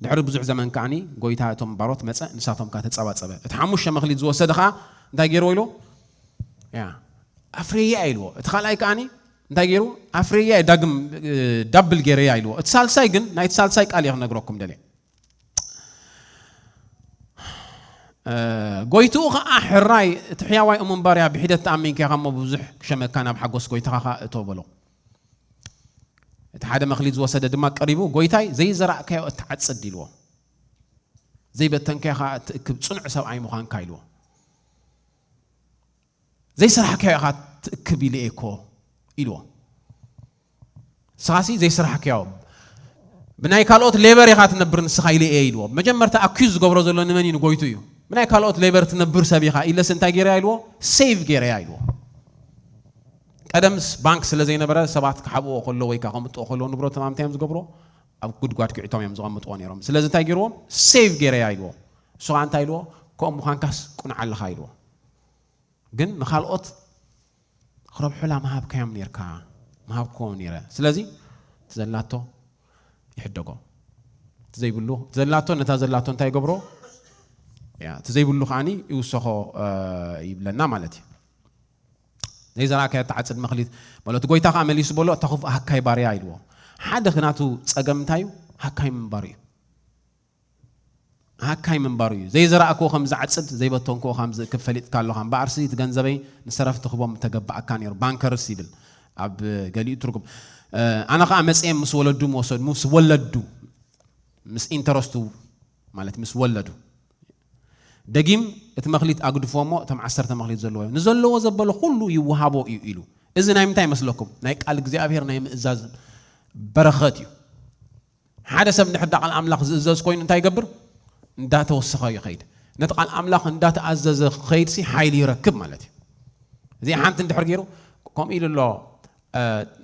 ድሕሪ ብዙሕ ዘመን ከኣኒ ጎይታ እቶም ባሮት መጸ፣ ንሳቶም ከኣ ተጸባጸበ። እቲ ሓሙሽተ መኽሊት ዝወሰደ ከኣ እንታይ ገይርዎ ኢሉ? ያ፣ ኣፍረያ ኢልዎ። እቲ ካልኣይ ከኣኒ እንታይ ገይሩ? ኣፍረያ ዳግም፣ እ፣ ዳብል ገይረያ ኢልዎ። እቲ ሳልሳይ ግን፣ ናይቲ ሳልሳይ ቃል እየ ክነግረኩም ደልየ። እ፣ ጎይትኡ ኸዓ፣ "ሕራይ፣ እቲ ሕያዋይ እሙን ባርያ፣ ብሒደት ተኣሚንካ ኢኻ እሞ፣ ብዙሕ ክሸመካ፣ ናብ ሓጎስ ጎይታኻ ኸዓ እቶ" በሎ። እቲ ሓደ መኽሊት ዝወሰደ ድማ ቀሪቡ፣ "ጎይታይ፣ ዘይዘራእካዮ እትዓጽድ" ኢልዎ። "ዘይበተንካዮ ኸዓ እትእክብ ጽኑዕ ሰብኣይ ምዃንካ" ኢልዎ። "ዘይሰራሕካዮ ኢኻ ትእክብ ኢለ እየ እኮ" ኢልዎ። "ንስኻሲ ዘይሰራሕካዮ፣ ብናይ ካልኦት ሌበር ኢኻ ትነብር ንስኻ" ኢለ እየ ኢልዎ። መጀመርታ ኣኪዝ ዝገብሮ ዘሎ ንመን እዩ? ንጎይቱ እዩ። "ብናይ ካልኦት ሌበር ትነብር ሰብ ኢኻ" ኢለስ እንታይ ገይረያ ኢልዎ? "ሴቭ ገይረያ" ኢልዎ። ቀደምስ ባንክ ስለ ዘይነበረ ሰባት ክሓብእዎ ከሎ ወይ ከዓ ከምጥዎ ከሎ ንብረቶም ኣምታይ እዮም ዝገብርዎ? ኣብ ጉድጓድ ክዕቶም እዮም ዝቐምጥዎ ነይሮም። ስለዚ እንታይ ገይርዎም? "ሴቭ ገይረያ" ኢልዎ። እሱ ከዓ እንታይ ኢልዎ? "ከምኡ ምዃንካስ ቁንዓ ኣለኻ" ኢልዎ። ግን ንኻልኦት ክረብሑላ ምሃብካዮም ኔርካ፣ ምሃብክዎም ኔረ። ስለዚ እቲ ዘላቶ ይሕደጎ። እቲ ዘይብሉ፣ እቲ ዘላቶ፣ ነታ ዘላቶ እንታይ ይገብሮ? ያ፣ እቲ ዘይብሉ ከዓኒ ይውሰኾ፣ እ፣ ይብለና ማለት እዩ። "ዘይዘራእካዮ እትዓጽድ መኽሊት" በሎ። እቲ ጎይታ ከኣ መሊሱ በሎ፣ "እታ ክፉእ ሃካይ ባርያ" ኢልዎ። ሓደ ናቱ ጸገም እንታይ እዩ? ሃካይ ምንባሩ እዩ። ሃካይ ምንባሩ እዩ። ዘይዘራእክዎ ከም ዝዓጽድ፣ ዘይበተንክዎ ከም ዝእክብ ፈሊጥካ ኣለኻ። እምበኣርሲ እቲ ገንዘበይ ንሰረፍቲ ክቦም ምተገባኣካ ነይሩ። ባንከርስ ይብል ኣብ ገሊኡ ትርጉም። እ፣ ኣነ ኸኣ መጽኤ ምስ ወለዱ ምወሰዱ፣ ምስ ወለዱ፣ ምስ ኢንተረስቱ ማለት ምስ ወለዱ። ደጊም እቲ መኽሊት ኣግድፎ እሞ እቶም ዓሰርተ መኽሊት ዘለዎ እዩ። ንዘለዎ ዘበሎ ኩሉ ይወሃቦ እዩ ኢሉ። እዚ ናይ ምንታይ ይመስለኩም? ናይ ቃል እግዚኣብሔር ናይ ምእዛዝ በረኸት እዩ። ሓደ ሰብ እንድሕር ዳ ቃል ኣምላኽ ዝእዘዝ ኮይኑ እንታይ ይገብር? እንዳተወሰኸ ይኸይድ። ነቲ ቃል ኣምላኽ እንዳተኣዘዘ ክኸይድ ሲ ሓይሊ ይረክብ ማለት እዩ። እዚኣ ሓንቲ እንድሕር ገይሩ፣ ከምኡ ኢሉ ኣሎ፣ እ፣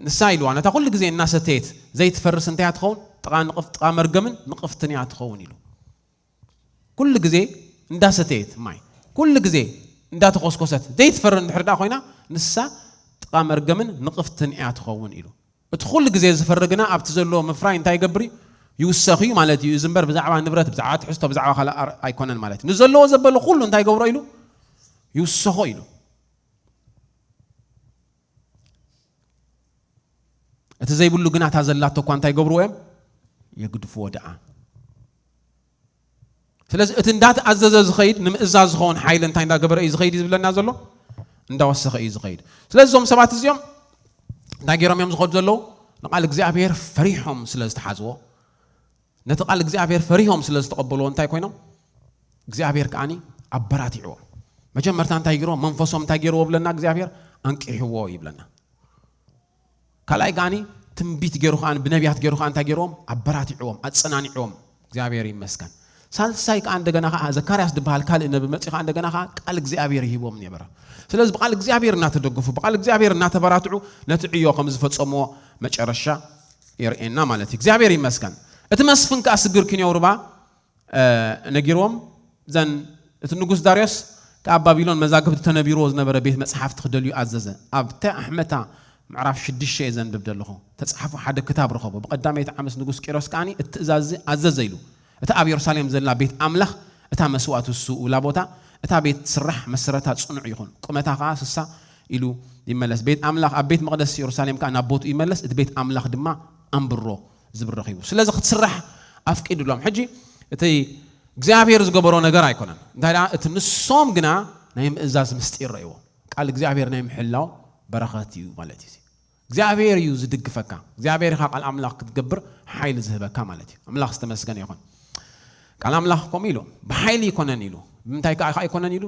ንሳ ኢልዋ፣ ነታ ኩሉ ግዜ እናሰተየት ዘይትፈርስ እንታይ እያ ትኸውን? ጥቓ ንቕፍ-፣ ጥቓ መርገምን ንቕፍትን እያ ትኸውን ኢሉ። ኩሉ ግዜ እንዳሰተየት ማይ፣ ኩሉ ግዜ እንዳተኾስኮሰት ዘይትፈሪ እንድሕር ደኣ ኮይና፣ ንሳ ጥቓ መርገምን ንቕፍትን እያ ትኸውን ኢሉ። እቲ ኩሉ ግዜ ዝፈሪ ግና ኣብቲ ዘለዎ ምፍራይ እንታይ ይገብር እዩ? ይውሰኽ እዩ ማለት እዩ። እዚ እምበር ብዛዕባ ንብረት፣ ብዛዕባ ትሕዝቶ፣ ብዛዕባ ካልእ ኣር-፣ ኣይኮነን ማለት እዩ። ንዘለዎ ዘበሎ ኩሉ እንታይ ይገብሮ ኢሉ? ይውሰኾ ኢሉ። እቲ ዘይብሉ ግና እታ ዘላቶ እኳ እንታይ ይገብርዎ እዮም? የግድፍዎ ደኣ። ስለዚ እቲ እንዳተኣዘዘ ዝኸይድ ንምእዛዝ ዝኸውን ሓይሊ እንታይ እንዳገበረ እዩ ዝኸይድ እዩ ዝብለና ዘሎ? እንዳወሰኸ እዩ ዝኸይድ። ስለዚ እዞም ሰባት እዚኦም እንታይ ገይሮም እዮም ዝኸዱ ዘለዉ? ንቓል እግዚኣብሔር ፈሪሖም ስለ ዝተሓዝዎ፣ ነቲ ቃል እግዚኣብሔር ፈሪሆም ስለ ዝተቐበልዎ እንታይ ኮይኖም? እግዚኣብሔር ከዓኒ ኣበራቲዕዎም። መጀመርታ እንታይ ገይርዎ? መንፈሶም እንታይ ገይርዎ ብለና እግዚኣብሔር? ኣንቂሕዎ ይብለና። ካልኣይ ከዓኒ ትንቢት ገይሩ ከዓኒ ብነቢያት ገይሩ ከዓ እንታይ ገይርዎም? ኣበራቲዕዎም፣ ኣጸናኒዕዎም። እግዚኣብሔር ይመስገን። ሳልሳይ ከዓ እንደገና ከዓ ዘካርያስ ዝበሃል ካልእ ነቢ መጺኡ ከዓ እንደገና ከዓ ቃል እግዚኣብሔር ይህቦም ነበረ። ስለዚ ብቃል እግዚኣብሔር እናተደገፉ ብቃል እግዚኣብሔር እናተበራትዑ ነቲ ዕዮ ከም ዝፈጸምዎ መጨረሻ የርእየና ማለት እዩ። እግዚኣብሔር ይመስገን። እቲ መስፍን ከኣ ስግር ኪንዮው ርባ ነጊርዎም ዘን እቲ ንጉስ ዳርዮስ ካብ ባቢሎን መዛግብቲ ተነቢርዎ ዝነበረ ቤት መጽሓፍቲ ክደልዩ ኣዘዘ። ኣብ ተኣሕመታ ምዕራፍ ሽዱሽተ እየ ዘንብብ ዘለኹ። ተጻሕፉ ሓደ ክታብ ረኸቡ። ብቐዳመይቲ ዓመት ንጉስ ቂሮስ ከዓኒ እቲ ትእዛዝ እዚ ኣዘዘ ኢሉ። እታ ኣብ የሩሳሌም ዘላ ቤት ኣምላኽ እታ መስዋእቲ ዝስውእላ ቦታ እታ ቤት ስራሕ መሰረታ ጽኑዕ ይኹን፣ ቁመታ ከኣ ስሳ ኢሉ ይመለስ። ቤት ኣምላኽ ኣብ ቤት መቕደስ የሩሳሌም ከኣ ናብ ቦትኡ ይመለስ፣ እቲ ቤት ኣምላኽ ድማ ኣንብሮ ዝብረኽ እዩ። ስለዚ ክትስራሕ ኣፍቂድሎም። ሕጂ እቲ እግዚኣብሔር ዝገበሮ ነገር ኣይኮነን። እንታይ ደኣ እቲ ንሶም ግና ናይ ምእዛዝ ምስጢር ረእይዎ። ቃል እግዚኣብሔር ናይ ምሕላው በረኸት እዩ ማለት እዩ። እግዚኣብሔር እዩ ዝድግፈካ። እግዚኣብሔር ኢኻ ቃል ኣምላኽ ክትገብር ሓይሊ ዝህበካ ማለት እዩ። ኣምላኽ ዝተመስገነ ይኹን። ቃል ኣምላኽ ከምኡ ኢሉ ብሓይሊ ኣይኮነን ኢሉ። ብምንታይ ከኣ ኣይኮነን ኢሉ?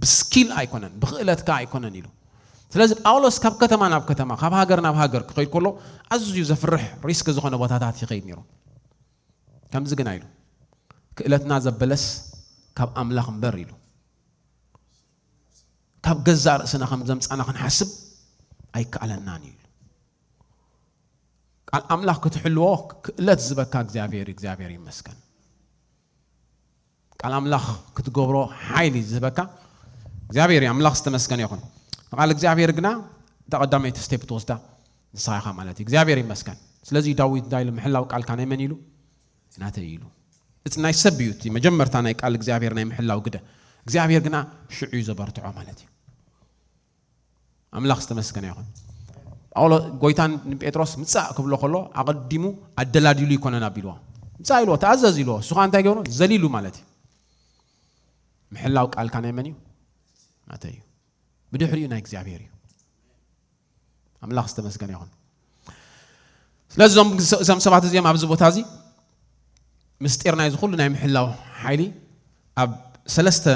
ብስኪል ኣይኮነን፣ ብክእለት ከኣ ኣይኮነን ኢሉ። ስለዚ ጳውሎስ ካብ ከተማ ናብ ከተማ፣ ካብ ሃገር ናብ ሃገር ክኸይድ ከሎ ኣዝዩ ዘፍርሕ ሪስክ ዝኾነ ቦታታት ይኸይድ ነይሩ። ከምዚ ግና ኢሉ፣ ክእለትና ዘበለስ ካብ ኣምላኽ እምበር ኢሉ። ካብ ገዛእ ርእስና ከም ዘምጻና ክንሓስብ ኣይከኣለናን እዩ ኢሉ። ቃል ኣምላኽ ክትሕልዎ ክእለት ዝበካ እግዚኣብሔር እዩ። እግዚኣብሔር ይመስገን። ቃል ኣምላኽ ክትገብሮ ሓይሊ ዝህበካ እግዚኣብሔር እዩ። ኣምላኽ ዝተመስገነ ይኹን። ንቃል እግዚኣብሔር ግና እታ ቀዳመይቲ ስቴፕ ትወስዳ ንስኻ ኢኻ ማለት እዩ። እግዚኣብሔር ይመስገን። ስለዚ ዳዊት እንታይ ኢሉ? ምሕላው ቃልካ ናይ መን ኢሉ? ናተይ ኢሉ። እቲ ናይ ሰብ እዩ እቲ መጀመርታ ናይ ቃል እግዚኣብሔር ናይ ምሕላው ግደ። እግዚኣብሔር ግና ሽዑ እዩ ዘበርትዖ ማለት እዩ። ኣምላኽ ዝተመስገነ ይኹን። ጳውሎ ጎይታን ንጴጥሮስ ምጻእ ክብሎ ከሎ ኣቐዲሙ ኣደላዲሉ ይኮነን ኣቢልዎ። ምጻእ ኢልዎ፣ ተኣዘዝ ኢልዎ። እሱ ኸዓ እንታይ ገብሮ? ዘሊሉ ማለት እዩ። ምሕላው ቃልካ ናይ መን እዩ? ናተይ እዩ። ብድሕሪኡ ናይ እግዚኣብሔር እዩ። ኣምላኽ ዝተመስገነ ይኹን። ስለዚ እዞም እዞም ሰባት እዚኦም ኣብዚ ቦታ እዚ ምስጢር ናይዚ ኩሉ ናይ ምሕላው ሓይሊ ኣብ ሰለስተ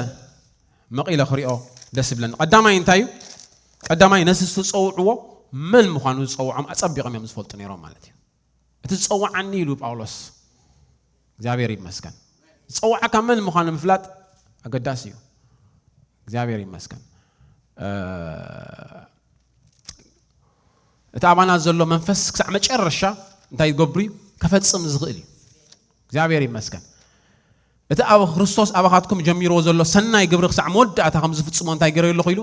መቒለ ክሪኦ ደስ ይብለኒ። ቀዳማይ እንታይ እዩ? ቀዳማይ ነቲ ዝተጸውዕዎ መን ምዃኑ ዝጸውዖም ኣጸቢቖም እዮም ዝፈልጡ ነይሮም ማለት እዩ። እቲ ዝጸውዓኒ ኢሉ ጳውሎስ እግዚኣብሔር ይመስገን። ዝጸውዓካ መን ምዃኑ ምፍላጥ ኣገዳሲ እዩ። እግዚኣብሔር ይመስገን። እ፣ እቲ ኣባና ዘሎ መንፈስ ክሳዕ መጨረሻ እንታይ ይገብር እዩ? ከፈጽም ዝኽእል እዩ። እግዚኣብሔር ይመስገን። እቲ ኣብ ክርስቶስ ኣባኻትኩም ጀሚርዎ ዘሎ ሰናይ ግብሪ ክሳዕ መወዳእታ ከም ዝፍጽሞ እንታይ ገይረዮ ኣለኹ ኢሉ?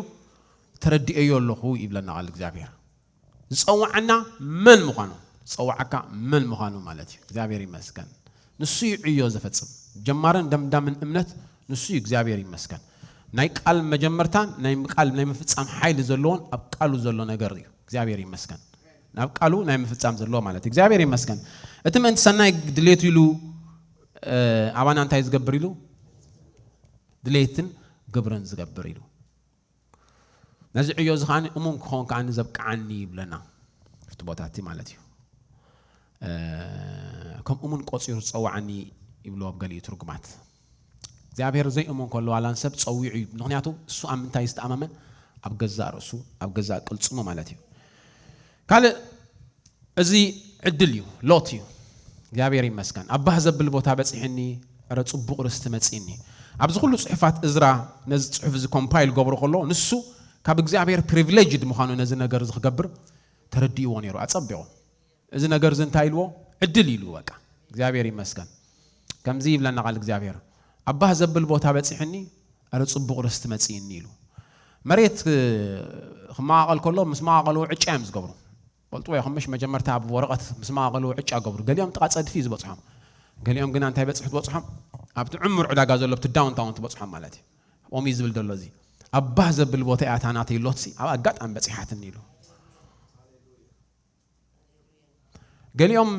ተረዲኤዮ ኣለኹ ይብለና ቃል እግዚኣብሔር። ዝጸውዓና መን ምዃኑ፣ ዝጸውዓካ መን ምዃኑ ማለት እዩ። እግዚኣብሔር ይመስገን። ንሱ እዩ ዕዮ ዘፈጽም። ጀማርን ደምዳምን እምነት ንሱ እዩ። እግዚኣብሔር ይመስገን። ናይ ቃል መጀመርታን ናይ ቃል ናይ ምፍጻም ሓይሊ ዘለዎን ኣብ ቃሉ ዘሎ ነገር እዩ። እግዚኣብሔር ይመስገን። ናብ ቃሉ ናይ ምፍጻም ዘለዎ ማለት እዩ። እግዚኣብሔር ይመስገን። እቲ ምእንቲ ሰናይ ድሌቱ ኢሉ፣ እ፣ ኣባና እንታይ ዝገብር ኢሉ? ድሌትን ግብርን ዝገብር ኢሉ። ነዚ ዕዮ እዚ ከዓኒ እሙን ክኸውን ከዓኒ ዘብቅዓኒ ይብለና። ኣብቲ ቦታ እቲ ማለት እዩ። እ፣ ከም እሙን ቆጺሩ ዝጸውዓኒ ይብልዎ ኣብ ገሊኡ ትርጉማት። እግዚኣብሔር ዘይእሙን ከሎ ዋላ ንሰብ ጸዊዑ እዩ። ምኽንያቱ እሱ ኣብ ምንታይ ዝተኣማመን? ኣብ ገዛእ ርእሱ፣ ኣብ ገዛእ ቅልጽሙ ማለት እዩ። ካልእ እዚ ዕድል እዩ፣ ሎት እዩ። እግዚኣብሔር ይመስገን። ኣብ ባህ ዘብል ቦታ በጺሕኒ፣ እረ ጽቡቕ ርስቲ መጺእኒ። ኣብዚ ኩሉ ጽሑፋት እዝራ ነዚ ጽሑፍ እዚ ኮምፓይል ገብሮ ከሎ ንሱ ካብ እግዚኣብሔር ፕሪቪሌጅድ ምዃኑ ነዚ ነገር እዚ ክገብር ተረዲእዎ ነይሩ ኣጸቢቑ። እዚ ነገር እዚ እንታይ ኢልዎ? ዕድል ኢሉ በቃ። እግዚኣብሔር ይመስገን። ከምዚ ይብለና ቃል እግዚኣብሔር፣ ኣብ ባህ ዘብል ቦታ በጺሕኒ፣ ኣረ ጽቡቕ ርስቲ መጺእኒ ኢሉ። መሬት እ፣ ክመቓቐል ከሎ ምስ መቓቐሉ ዕጫ እዮም ዝገብሩ። ፈልጥዎ ኢኹም ምሽ? መጀመርታ ኣብ ወረቐት ምስ መቓቐሉ ዕጫ ገብሩ። ገሊኦም ጥቓ ጸድፊ እዩ ዝበጽሖም። ገሊኦም ግና እንታይ በጽሑ ትበጽሖም? ኣብቲ ዕሙር ዕዳጋ ዘሎ ኣብቲ ዳውንታውን ትበጽሖም ማለት እዩ። ኦም እዩ ዝብል ዘሎ እዚ። ኣብ ባህ ዘብል ቦታ እያ እታ ናተይ ሎትሲ ኣብ ኣጋጣሚ በጺሓትኒ ኢሉ። ገሊኦም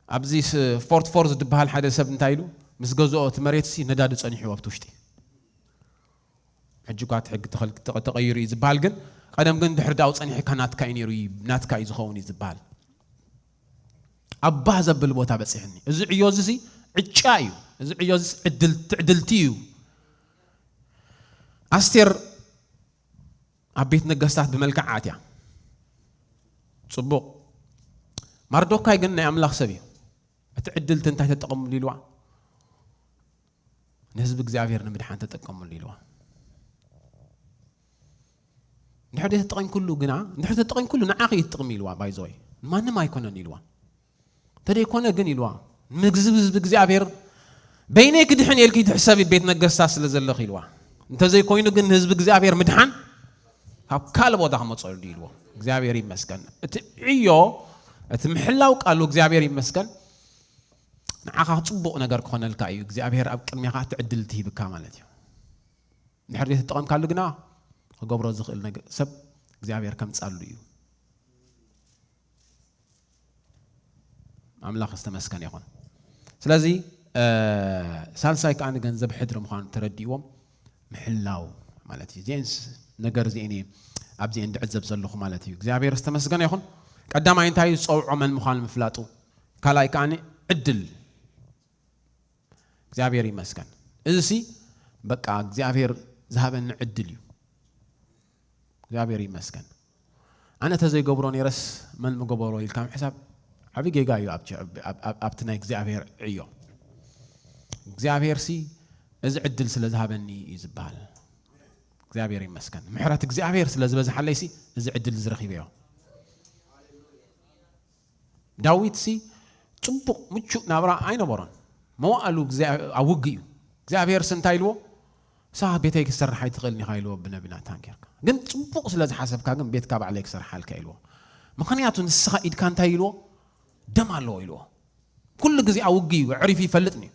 ኣብዚ ስ-፣ ፎርት ፎርዝ ዝበሃል ሓደ ሰብ እንታይ ኢሉ? ምስ ገዝኦ እቲ መሬትሲ ነዳዲ ጸኒሕዎ ኣብቲ ውሽጢ። ሕጂ እኳ እቲ ሕጊ ተኸል-፣ ተቐ-፣ ተቐይሩ እዩ ዝበሃል፣ ግን ቀደም ግን ድሕሪ ዳኡ ጸኒሕካ ናትካ እዩ ነይሩ፣ እዩ፣ ናትካ እዩ ዝኸውን እዩ ዝበሃል። ኣብ ባህ ዘብል ቦታ በጺሕኒ። እዚ ዕዮ እዚ ሲ ዕጫ እዩ። እዚ ዕዮ እዚ ሲ ዕድል-፣ ትዕድልቲ እዩ። ኣስቴር ኣብ ቤት ነገስታት ብመልክዓ ኣትያ። ጽቡቕ። ማርዶካይ ግን ናይ ኣምላኽ ሰብ እዩ። እቲ ዕድል እቲ እንታይ ተጠቐምሉ ኢልዋ? ንህዝቢ እግዚኣብሔር ንምድሓን ተጠቀምሉ ኢልዋ። እንድሕር ዘይተጠቐምኩሉ ግና፣ እንድሕር ተጠቐምኩሉ ንዓኺ እዩ ትጥቕሚ ኢልዋ። ባይዘወይ ማንም ኣይኮነን ኢልዋ። እንተደይኮነ ግን ኢልዋ፣ ምግዚ ህዝቢ እግዚኣብሔር በይነይ ክድሕን ኢልኪ ትሕሰቢ ቤት ነገስታት ስለ ዘለኺ ኢልዋ። እንተዘይኮይኑ ግን ንህዝቢ እግዚኣብሔር ምድሓን ካብ ካልእ ቦታ ክመፀሉ ኢልዎ። እግዚኣብሔር ይመስገን። እቲ ዕዮ፣ እቲ ምሕላው ቃሉ እግዚኣብሔር ይመስገን። ንዓኻ ጽቡቕ ነገር ክኾነልካ እዩ። እግዚኣብሔር ኣብ ቅድሜኻ እቲ ዕድል ትሂብካ ማለት እዩ። እንድሕር ዘይተጠቐምካሉ ግና ክገብሮ ዝኽእል ነገር ሰብ እግዚኣብሔር ከምጻሉ እዩ። ኣምላኽ ዝተመስገነ ይኹን። ስለዚ ሳልሳይ ከኣ ንገንዘብ ሕድሪ ምዃኑ ተረዲእዎም ምሕላው ማለት እዩ። እዚአን ነገር እዚአን እየ ኣብዚአን ድዕዘብ ዘለኹ ማለት እዩ። እግዚኣብሔር ዝተመስገነ ይኹን። ቀዳማይ እንታይ እዩ ዝጸውዖ መን ምዃኑ ምፍላጡ፣ ካልኣይ ከኣ ዕድል። እግዚኣብሔር ይመስገን። እዚ ሲ በቃ እግዚኣብሔር ዝሃበኒ ዕድል እዩ። እግዚኣብሔር ይመስገን። ኣነ ተዘይገብሮ ነይረስ መን ምገበሮ ኢልካ ምሕሳብ ዓብዪ ጌጋ እዩ። ኣብቲ ናይ እግዚኣብሔር ዕዮ እግዚኣብሔር ሲ እዚ ዕድል ስለ ዝሃበኒ እዩ ዝበሃል። እግዚኣብሔር ይመስገን። ምሕረት እግዚኣብሔር ስለ ዝበዝሓለይ ሲ እዚ ዕድል እዚ ረኺበዮ። ዳዊት ሲ ጽቡቕ ምቹእ ናብራ ኣይነበሮን። መዋእሉ ኣብ ውግእ እዩ። እግዚኣብሔር ሲ እንታይ ኢልዎ? ንስኻ ቤተይ ክትሰርሕ ኣይትኽእልን ኢኻ ኢልዎ ብነቢ ናታን ጌርካ። ግን ጽቡቕ ስለ ዝሓሰብካ ግን ቤትካ ባዕለይ ክሰርሓልካ ኢልዎ። ምኽንያቱ ንስኻ ኢድካ እንታይ ኢልዎ? ደም ኣለዎ ኢልዎ። ኩሉ ግዜ ኣብ ውግእ እዩ፣ ኣዕሪፉ ይፈልጥን እዩ።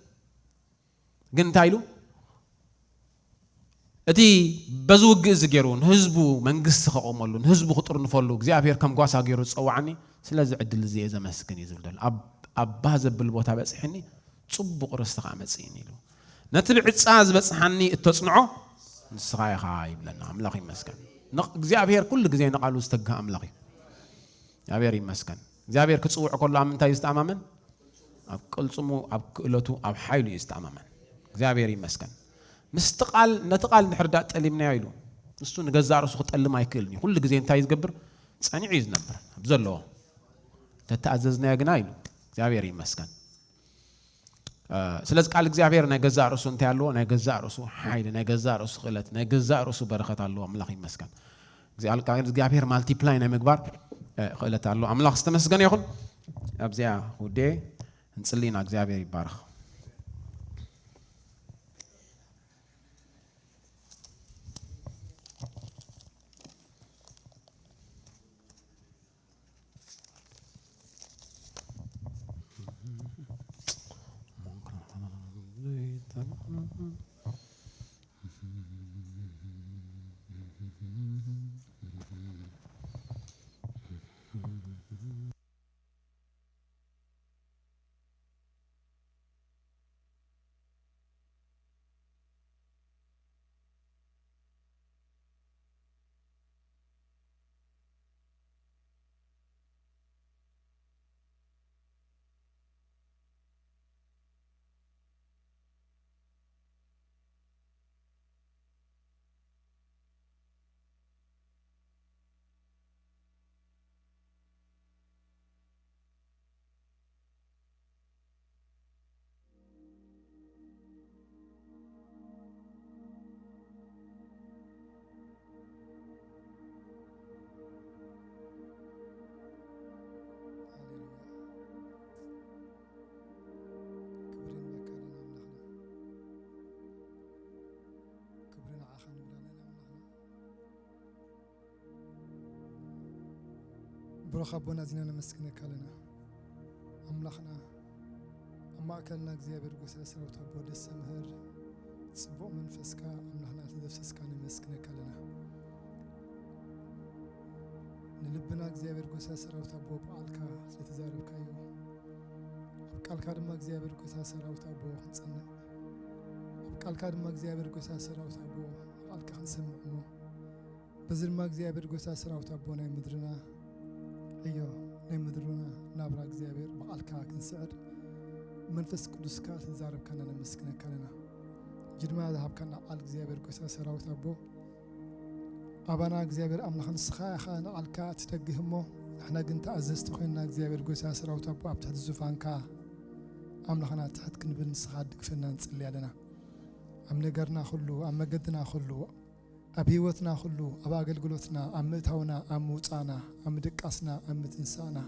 ግን እንታይ ኢሉ? እቲ በዚ ውግእ እዚ ገይሩ ንህዝቡ መንግስቲ ከቆመሉ ንህዝቡ ክጥርንፈሉ እግዚኣብሔር ከም ጓሳ ገይሩ ዝጸዋዓኒ ስለዚ ዕድል እዚ እየ ዘመስግን እዩ ዝብል ዘሎ። ኣብ ኣባ ዘብል ቦታ በጽሕኒ ጽቡቕ ርስቲ ከዓ መጽእኒ ኢሉ። ነቲ ብዕጻ ዝበጽሓኒ እተጽንዖ ንስኻ ኢኻ ይብለና። ኣምላኽ ይመስገን። ንቕ እግዚኣብሔር ኩሉ ግዜ ንቓሉ ዝተግህ ኣምላኽ እዩ። እግዚኣብሔር ይመስገን። እግዚኣብሔር ክጽውዕ ከሎ ኣብ ምንታይ እዩ ዝተኣማመን? ኣብ ቅልጽሙ፣ ኣብ ክእለቱ፣ ኣብ ሓይሉ እዩ ዝተኣማመን። እግዚኣብሔር ይመስገን። ምስቲ ቃል፣ ነቲ ቃል እንድሕር ዳ ጠሊምናዮ ኢሉ ንሱ ንገዛእ ርእሱ ክጠልም ኣይክእልን እዩ። ኩሉ ግዜ እንታይ እዩ ዝገብር? ጸኒዑ እዩ ዝነብር ኣብ ዘለዎ። ተተኣዘዝናዮ ግና ኢሉ እግዚኣብሔር ይመስገን። ስለዚ ቃል እግዚኣብሔር ናይ ገዛእ ርእሱ እንታይ ኣለዎ? ናይ ገዛእ ርእሱ ሓይሊ፣ ናይ ገዛእ ርእሱ ክእለት፣ ናይ ገዛእ ርእሱ በረኸት ኣለዎ። ኣምላኽ ይመስገን። ቃል እግዚኣብሔር ማልቲፕላይ ናይ ምግባር ክእለት ኣሎ። ኣምላኽ ዝተመስገነ ይኹን። ኣብዚኣ ውዴ እንጽልይና እግዚኣብሔር ይባረኽ። ብሩኽ ኣቦና እዚና ነመስግነካ ኣለና ኣምላኽና። ኣብ ማእከልና እግዚኣብሔር ጎሳ ሰራዊት ኣቦ ደሰ ምህር ጽቡቕ መንፈስካ ኣምላኽና ተዘፍሰስካ ነመስግነካ ኣለና። ንልብና እግዚኣብሔር ጎሳ ሰራዊት ኣቦ ብቓልካ ስለተዛረብካዮ፣ ኣብ ቃልካ ድማ እግዚኣብሔር ጎሳ ሰራዊት ኣቦ ክንጸንዕ፣ ኣብ ቃልካ ድማ እግዚኣብሔር ጎሳ ሰራዊት ኣቦ ንቓልካ ክንሰምዕ እሞ፣ በዚ ድማ እግዚኣብሔር ጎሳ ሰራዊት ኣቦ ናይ ምድርና ዕዮ ናይ ምድርና ናብራ እግዚኣብሔር ብቓልካ ክንስዕር መንፈስ ቅዱስካ ተዛረብካና ነመስግነካ ኣለና። ሕጂ ድማ ዝሃብካና ቃል እግዚኣብሔር ጎይታ ሰራዊት ኣቦ ኣባና እግዚኣብሔር ኣምላኽ ንስኻ ኢኻ ንቓልካ እትተግህ እሞ ንሕና ግን ተኣዘዝቲ ኮይንና እግዚኣብሔር ጎይታ ሰራዊት ኣቦ ኣብ ትሕቲ ዙፋንካ ኣምላኽና ትሕት ክንብል ንስኻ ድግፈና ንጽሊ ኣለና። ኣብ ነገርና ኩሉ ኣብ መገድና ኩሉ ኣብ ህይወትና ኩሉ ኣብ ኣገልግሎትና ኣብ ምእታውና ኣብ ምውፃእና ኣብ ምድቃስና ኣብ ምትንሳእና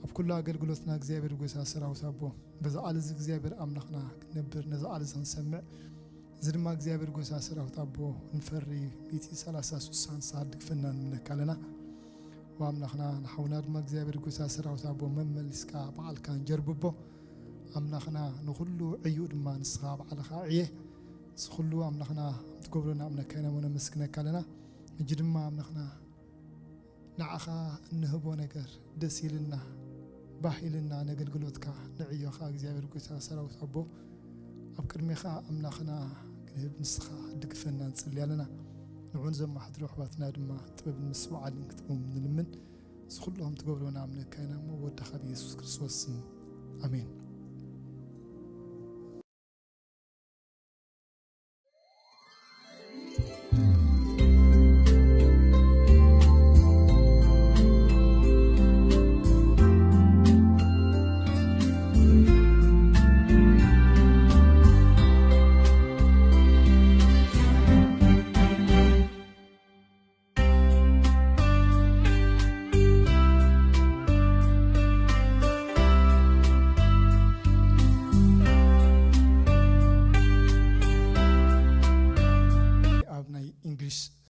ኣብ ኩሉ ኣገልግሎትና እግዚኣብሔር ጎይታ ሰራዊት ኣቦ በዚ ቃል እዚ እግዚኣብሔር ኣምላኽና ክንነብር ነዚ ቃል እዚ ክንሰምዕ እዚ ድማ እግዚኣብሔር ጎይታ ሰራዊት ኣቦ ንፈሪ ሚእቲ ሰላሳ ሱሳ ንስኻ ድግፈና ንምነካ ኣለና። ወኣምላኽና ንሓውና ድማ እግዚኣብሔር ጎይታ ሰራዊት ኣቦ መመሊስካ በዓልካ ንጀርብቦ ኣምላኽና ንኹሉ ዕዩ ድማ ንስኻ በዓልኻ ዕየ እዚ ኩሉ ኣምላኽና ትገብሮ ናምነካ ኢና ነመስግነካ ኣለና። እጂ ድማ ኣምላኽና ንዓኻ እንህቦ ነገር ደስ ኢልና ባህ ኢልና ነገልግሎትካ ንዕዮኻ እግዚኣብሔር ጎይታ ሰራዊት ኣቦ ኣብ ቅድሜኻ ኣምላኽና ክንህብ ንስኻ ድግፈና ንጽሊ ኣለና። ንዑን ዘማሕድሮ ኣሕዋትና ድማ ጥበብን ምስትውዓልን ክትቦም ንልምን። እዚ ኩሎም ትገብሮ ንኣምነካ ኢና እሞ ወድኻ ብየሱስ ክርስቶስ ስም ኣሜን።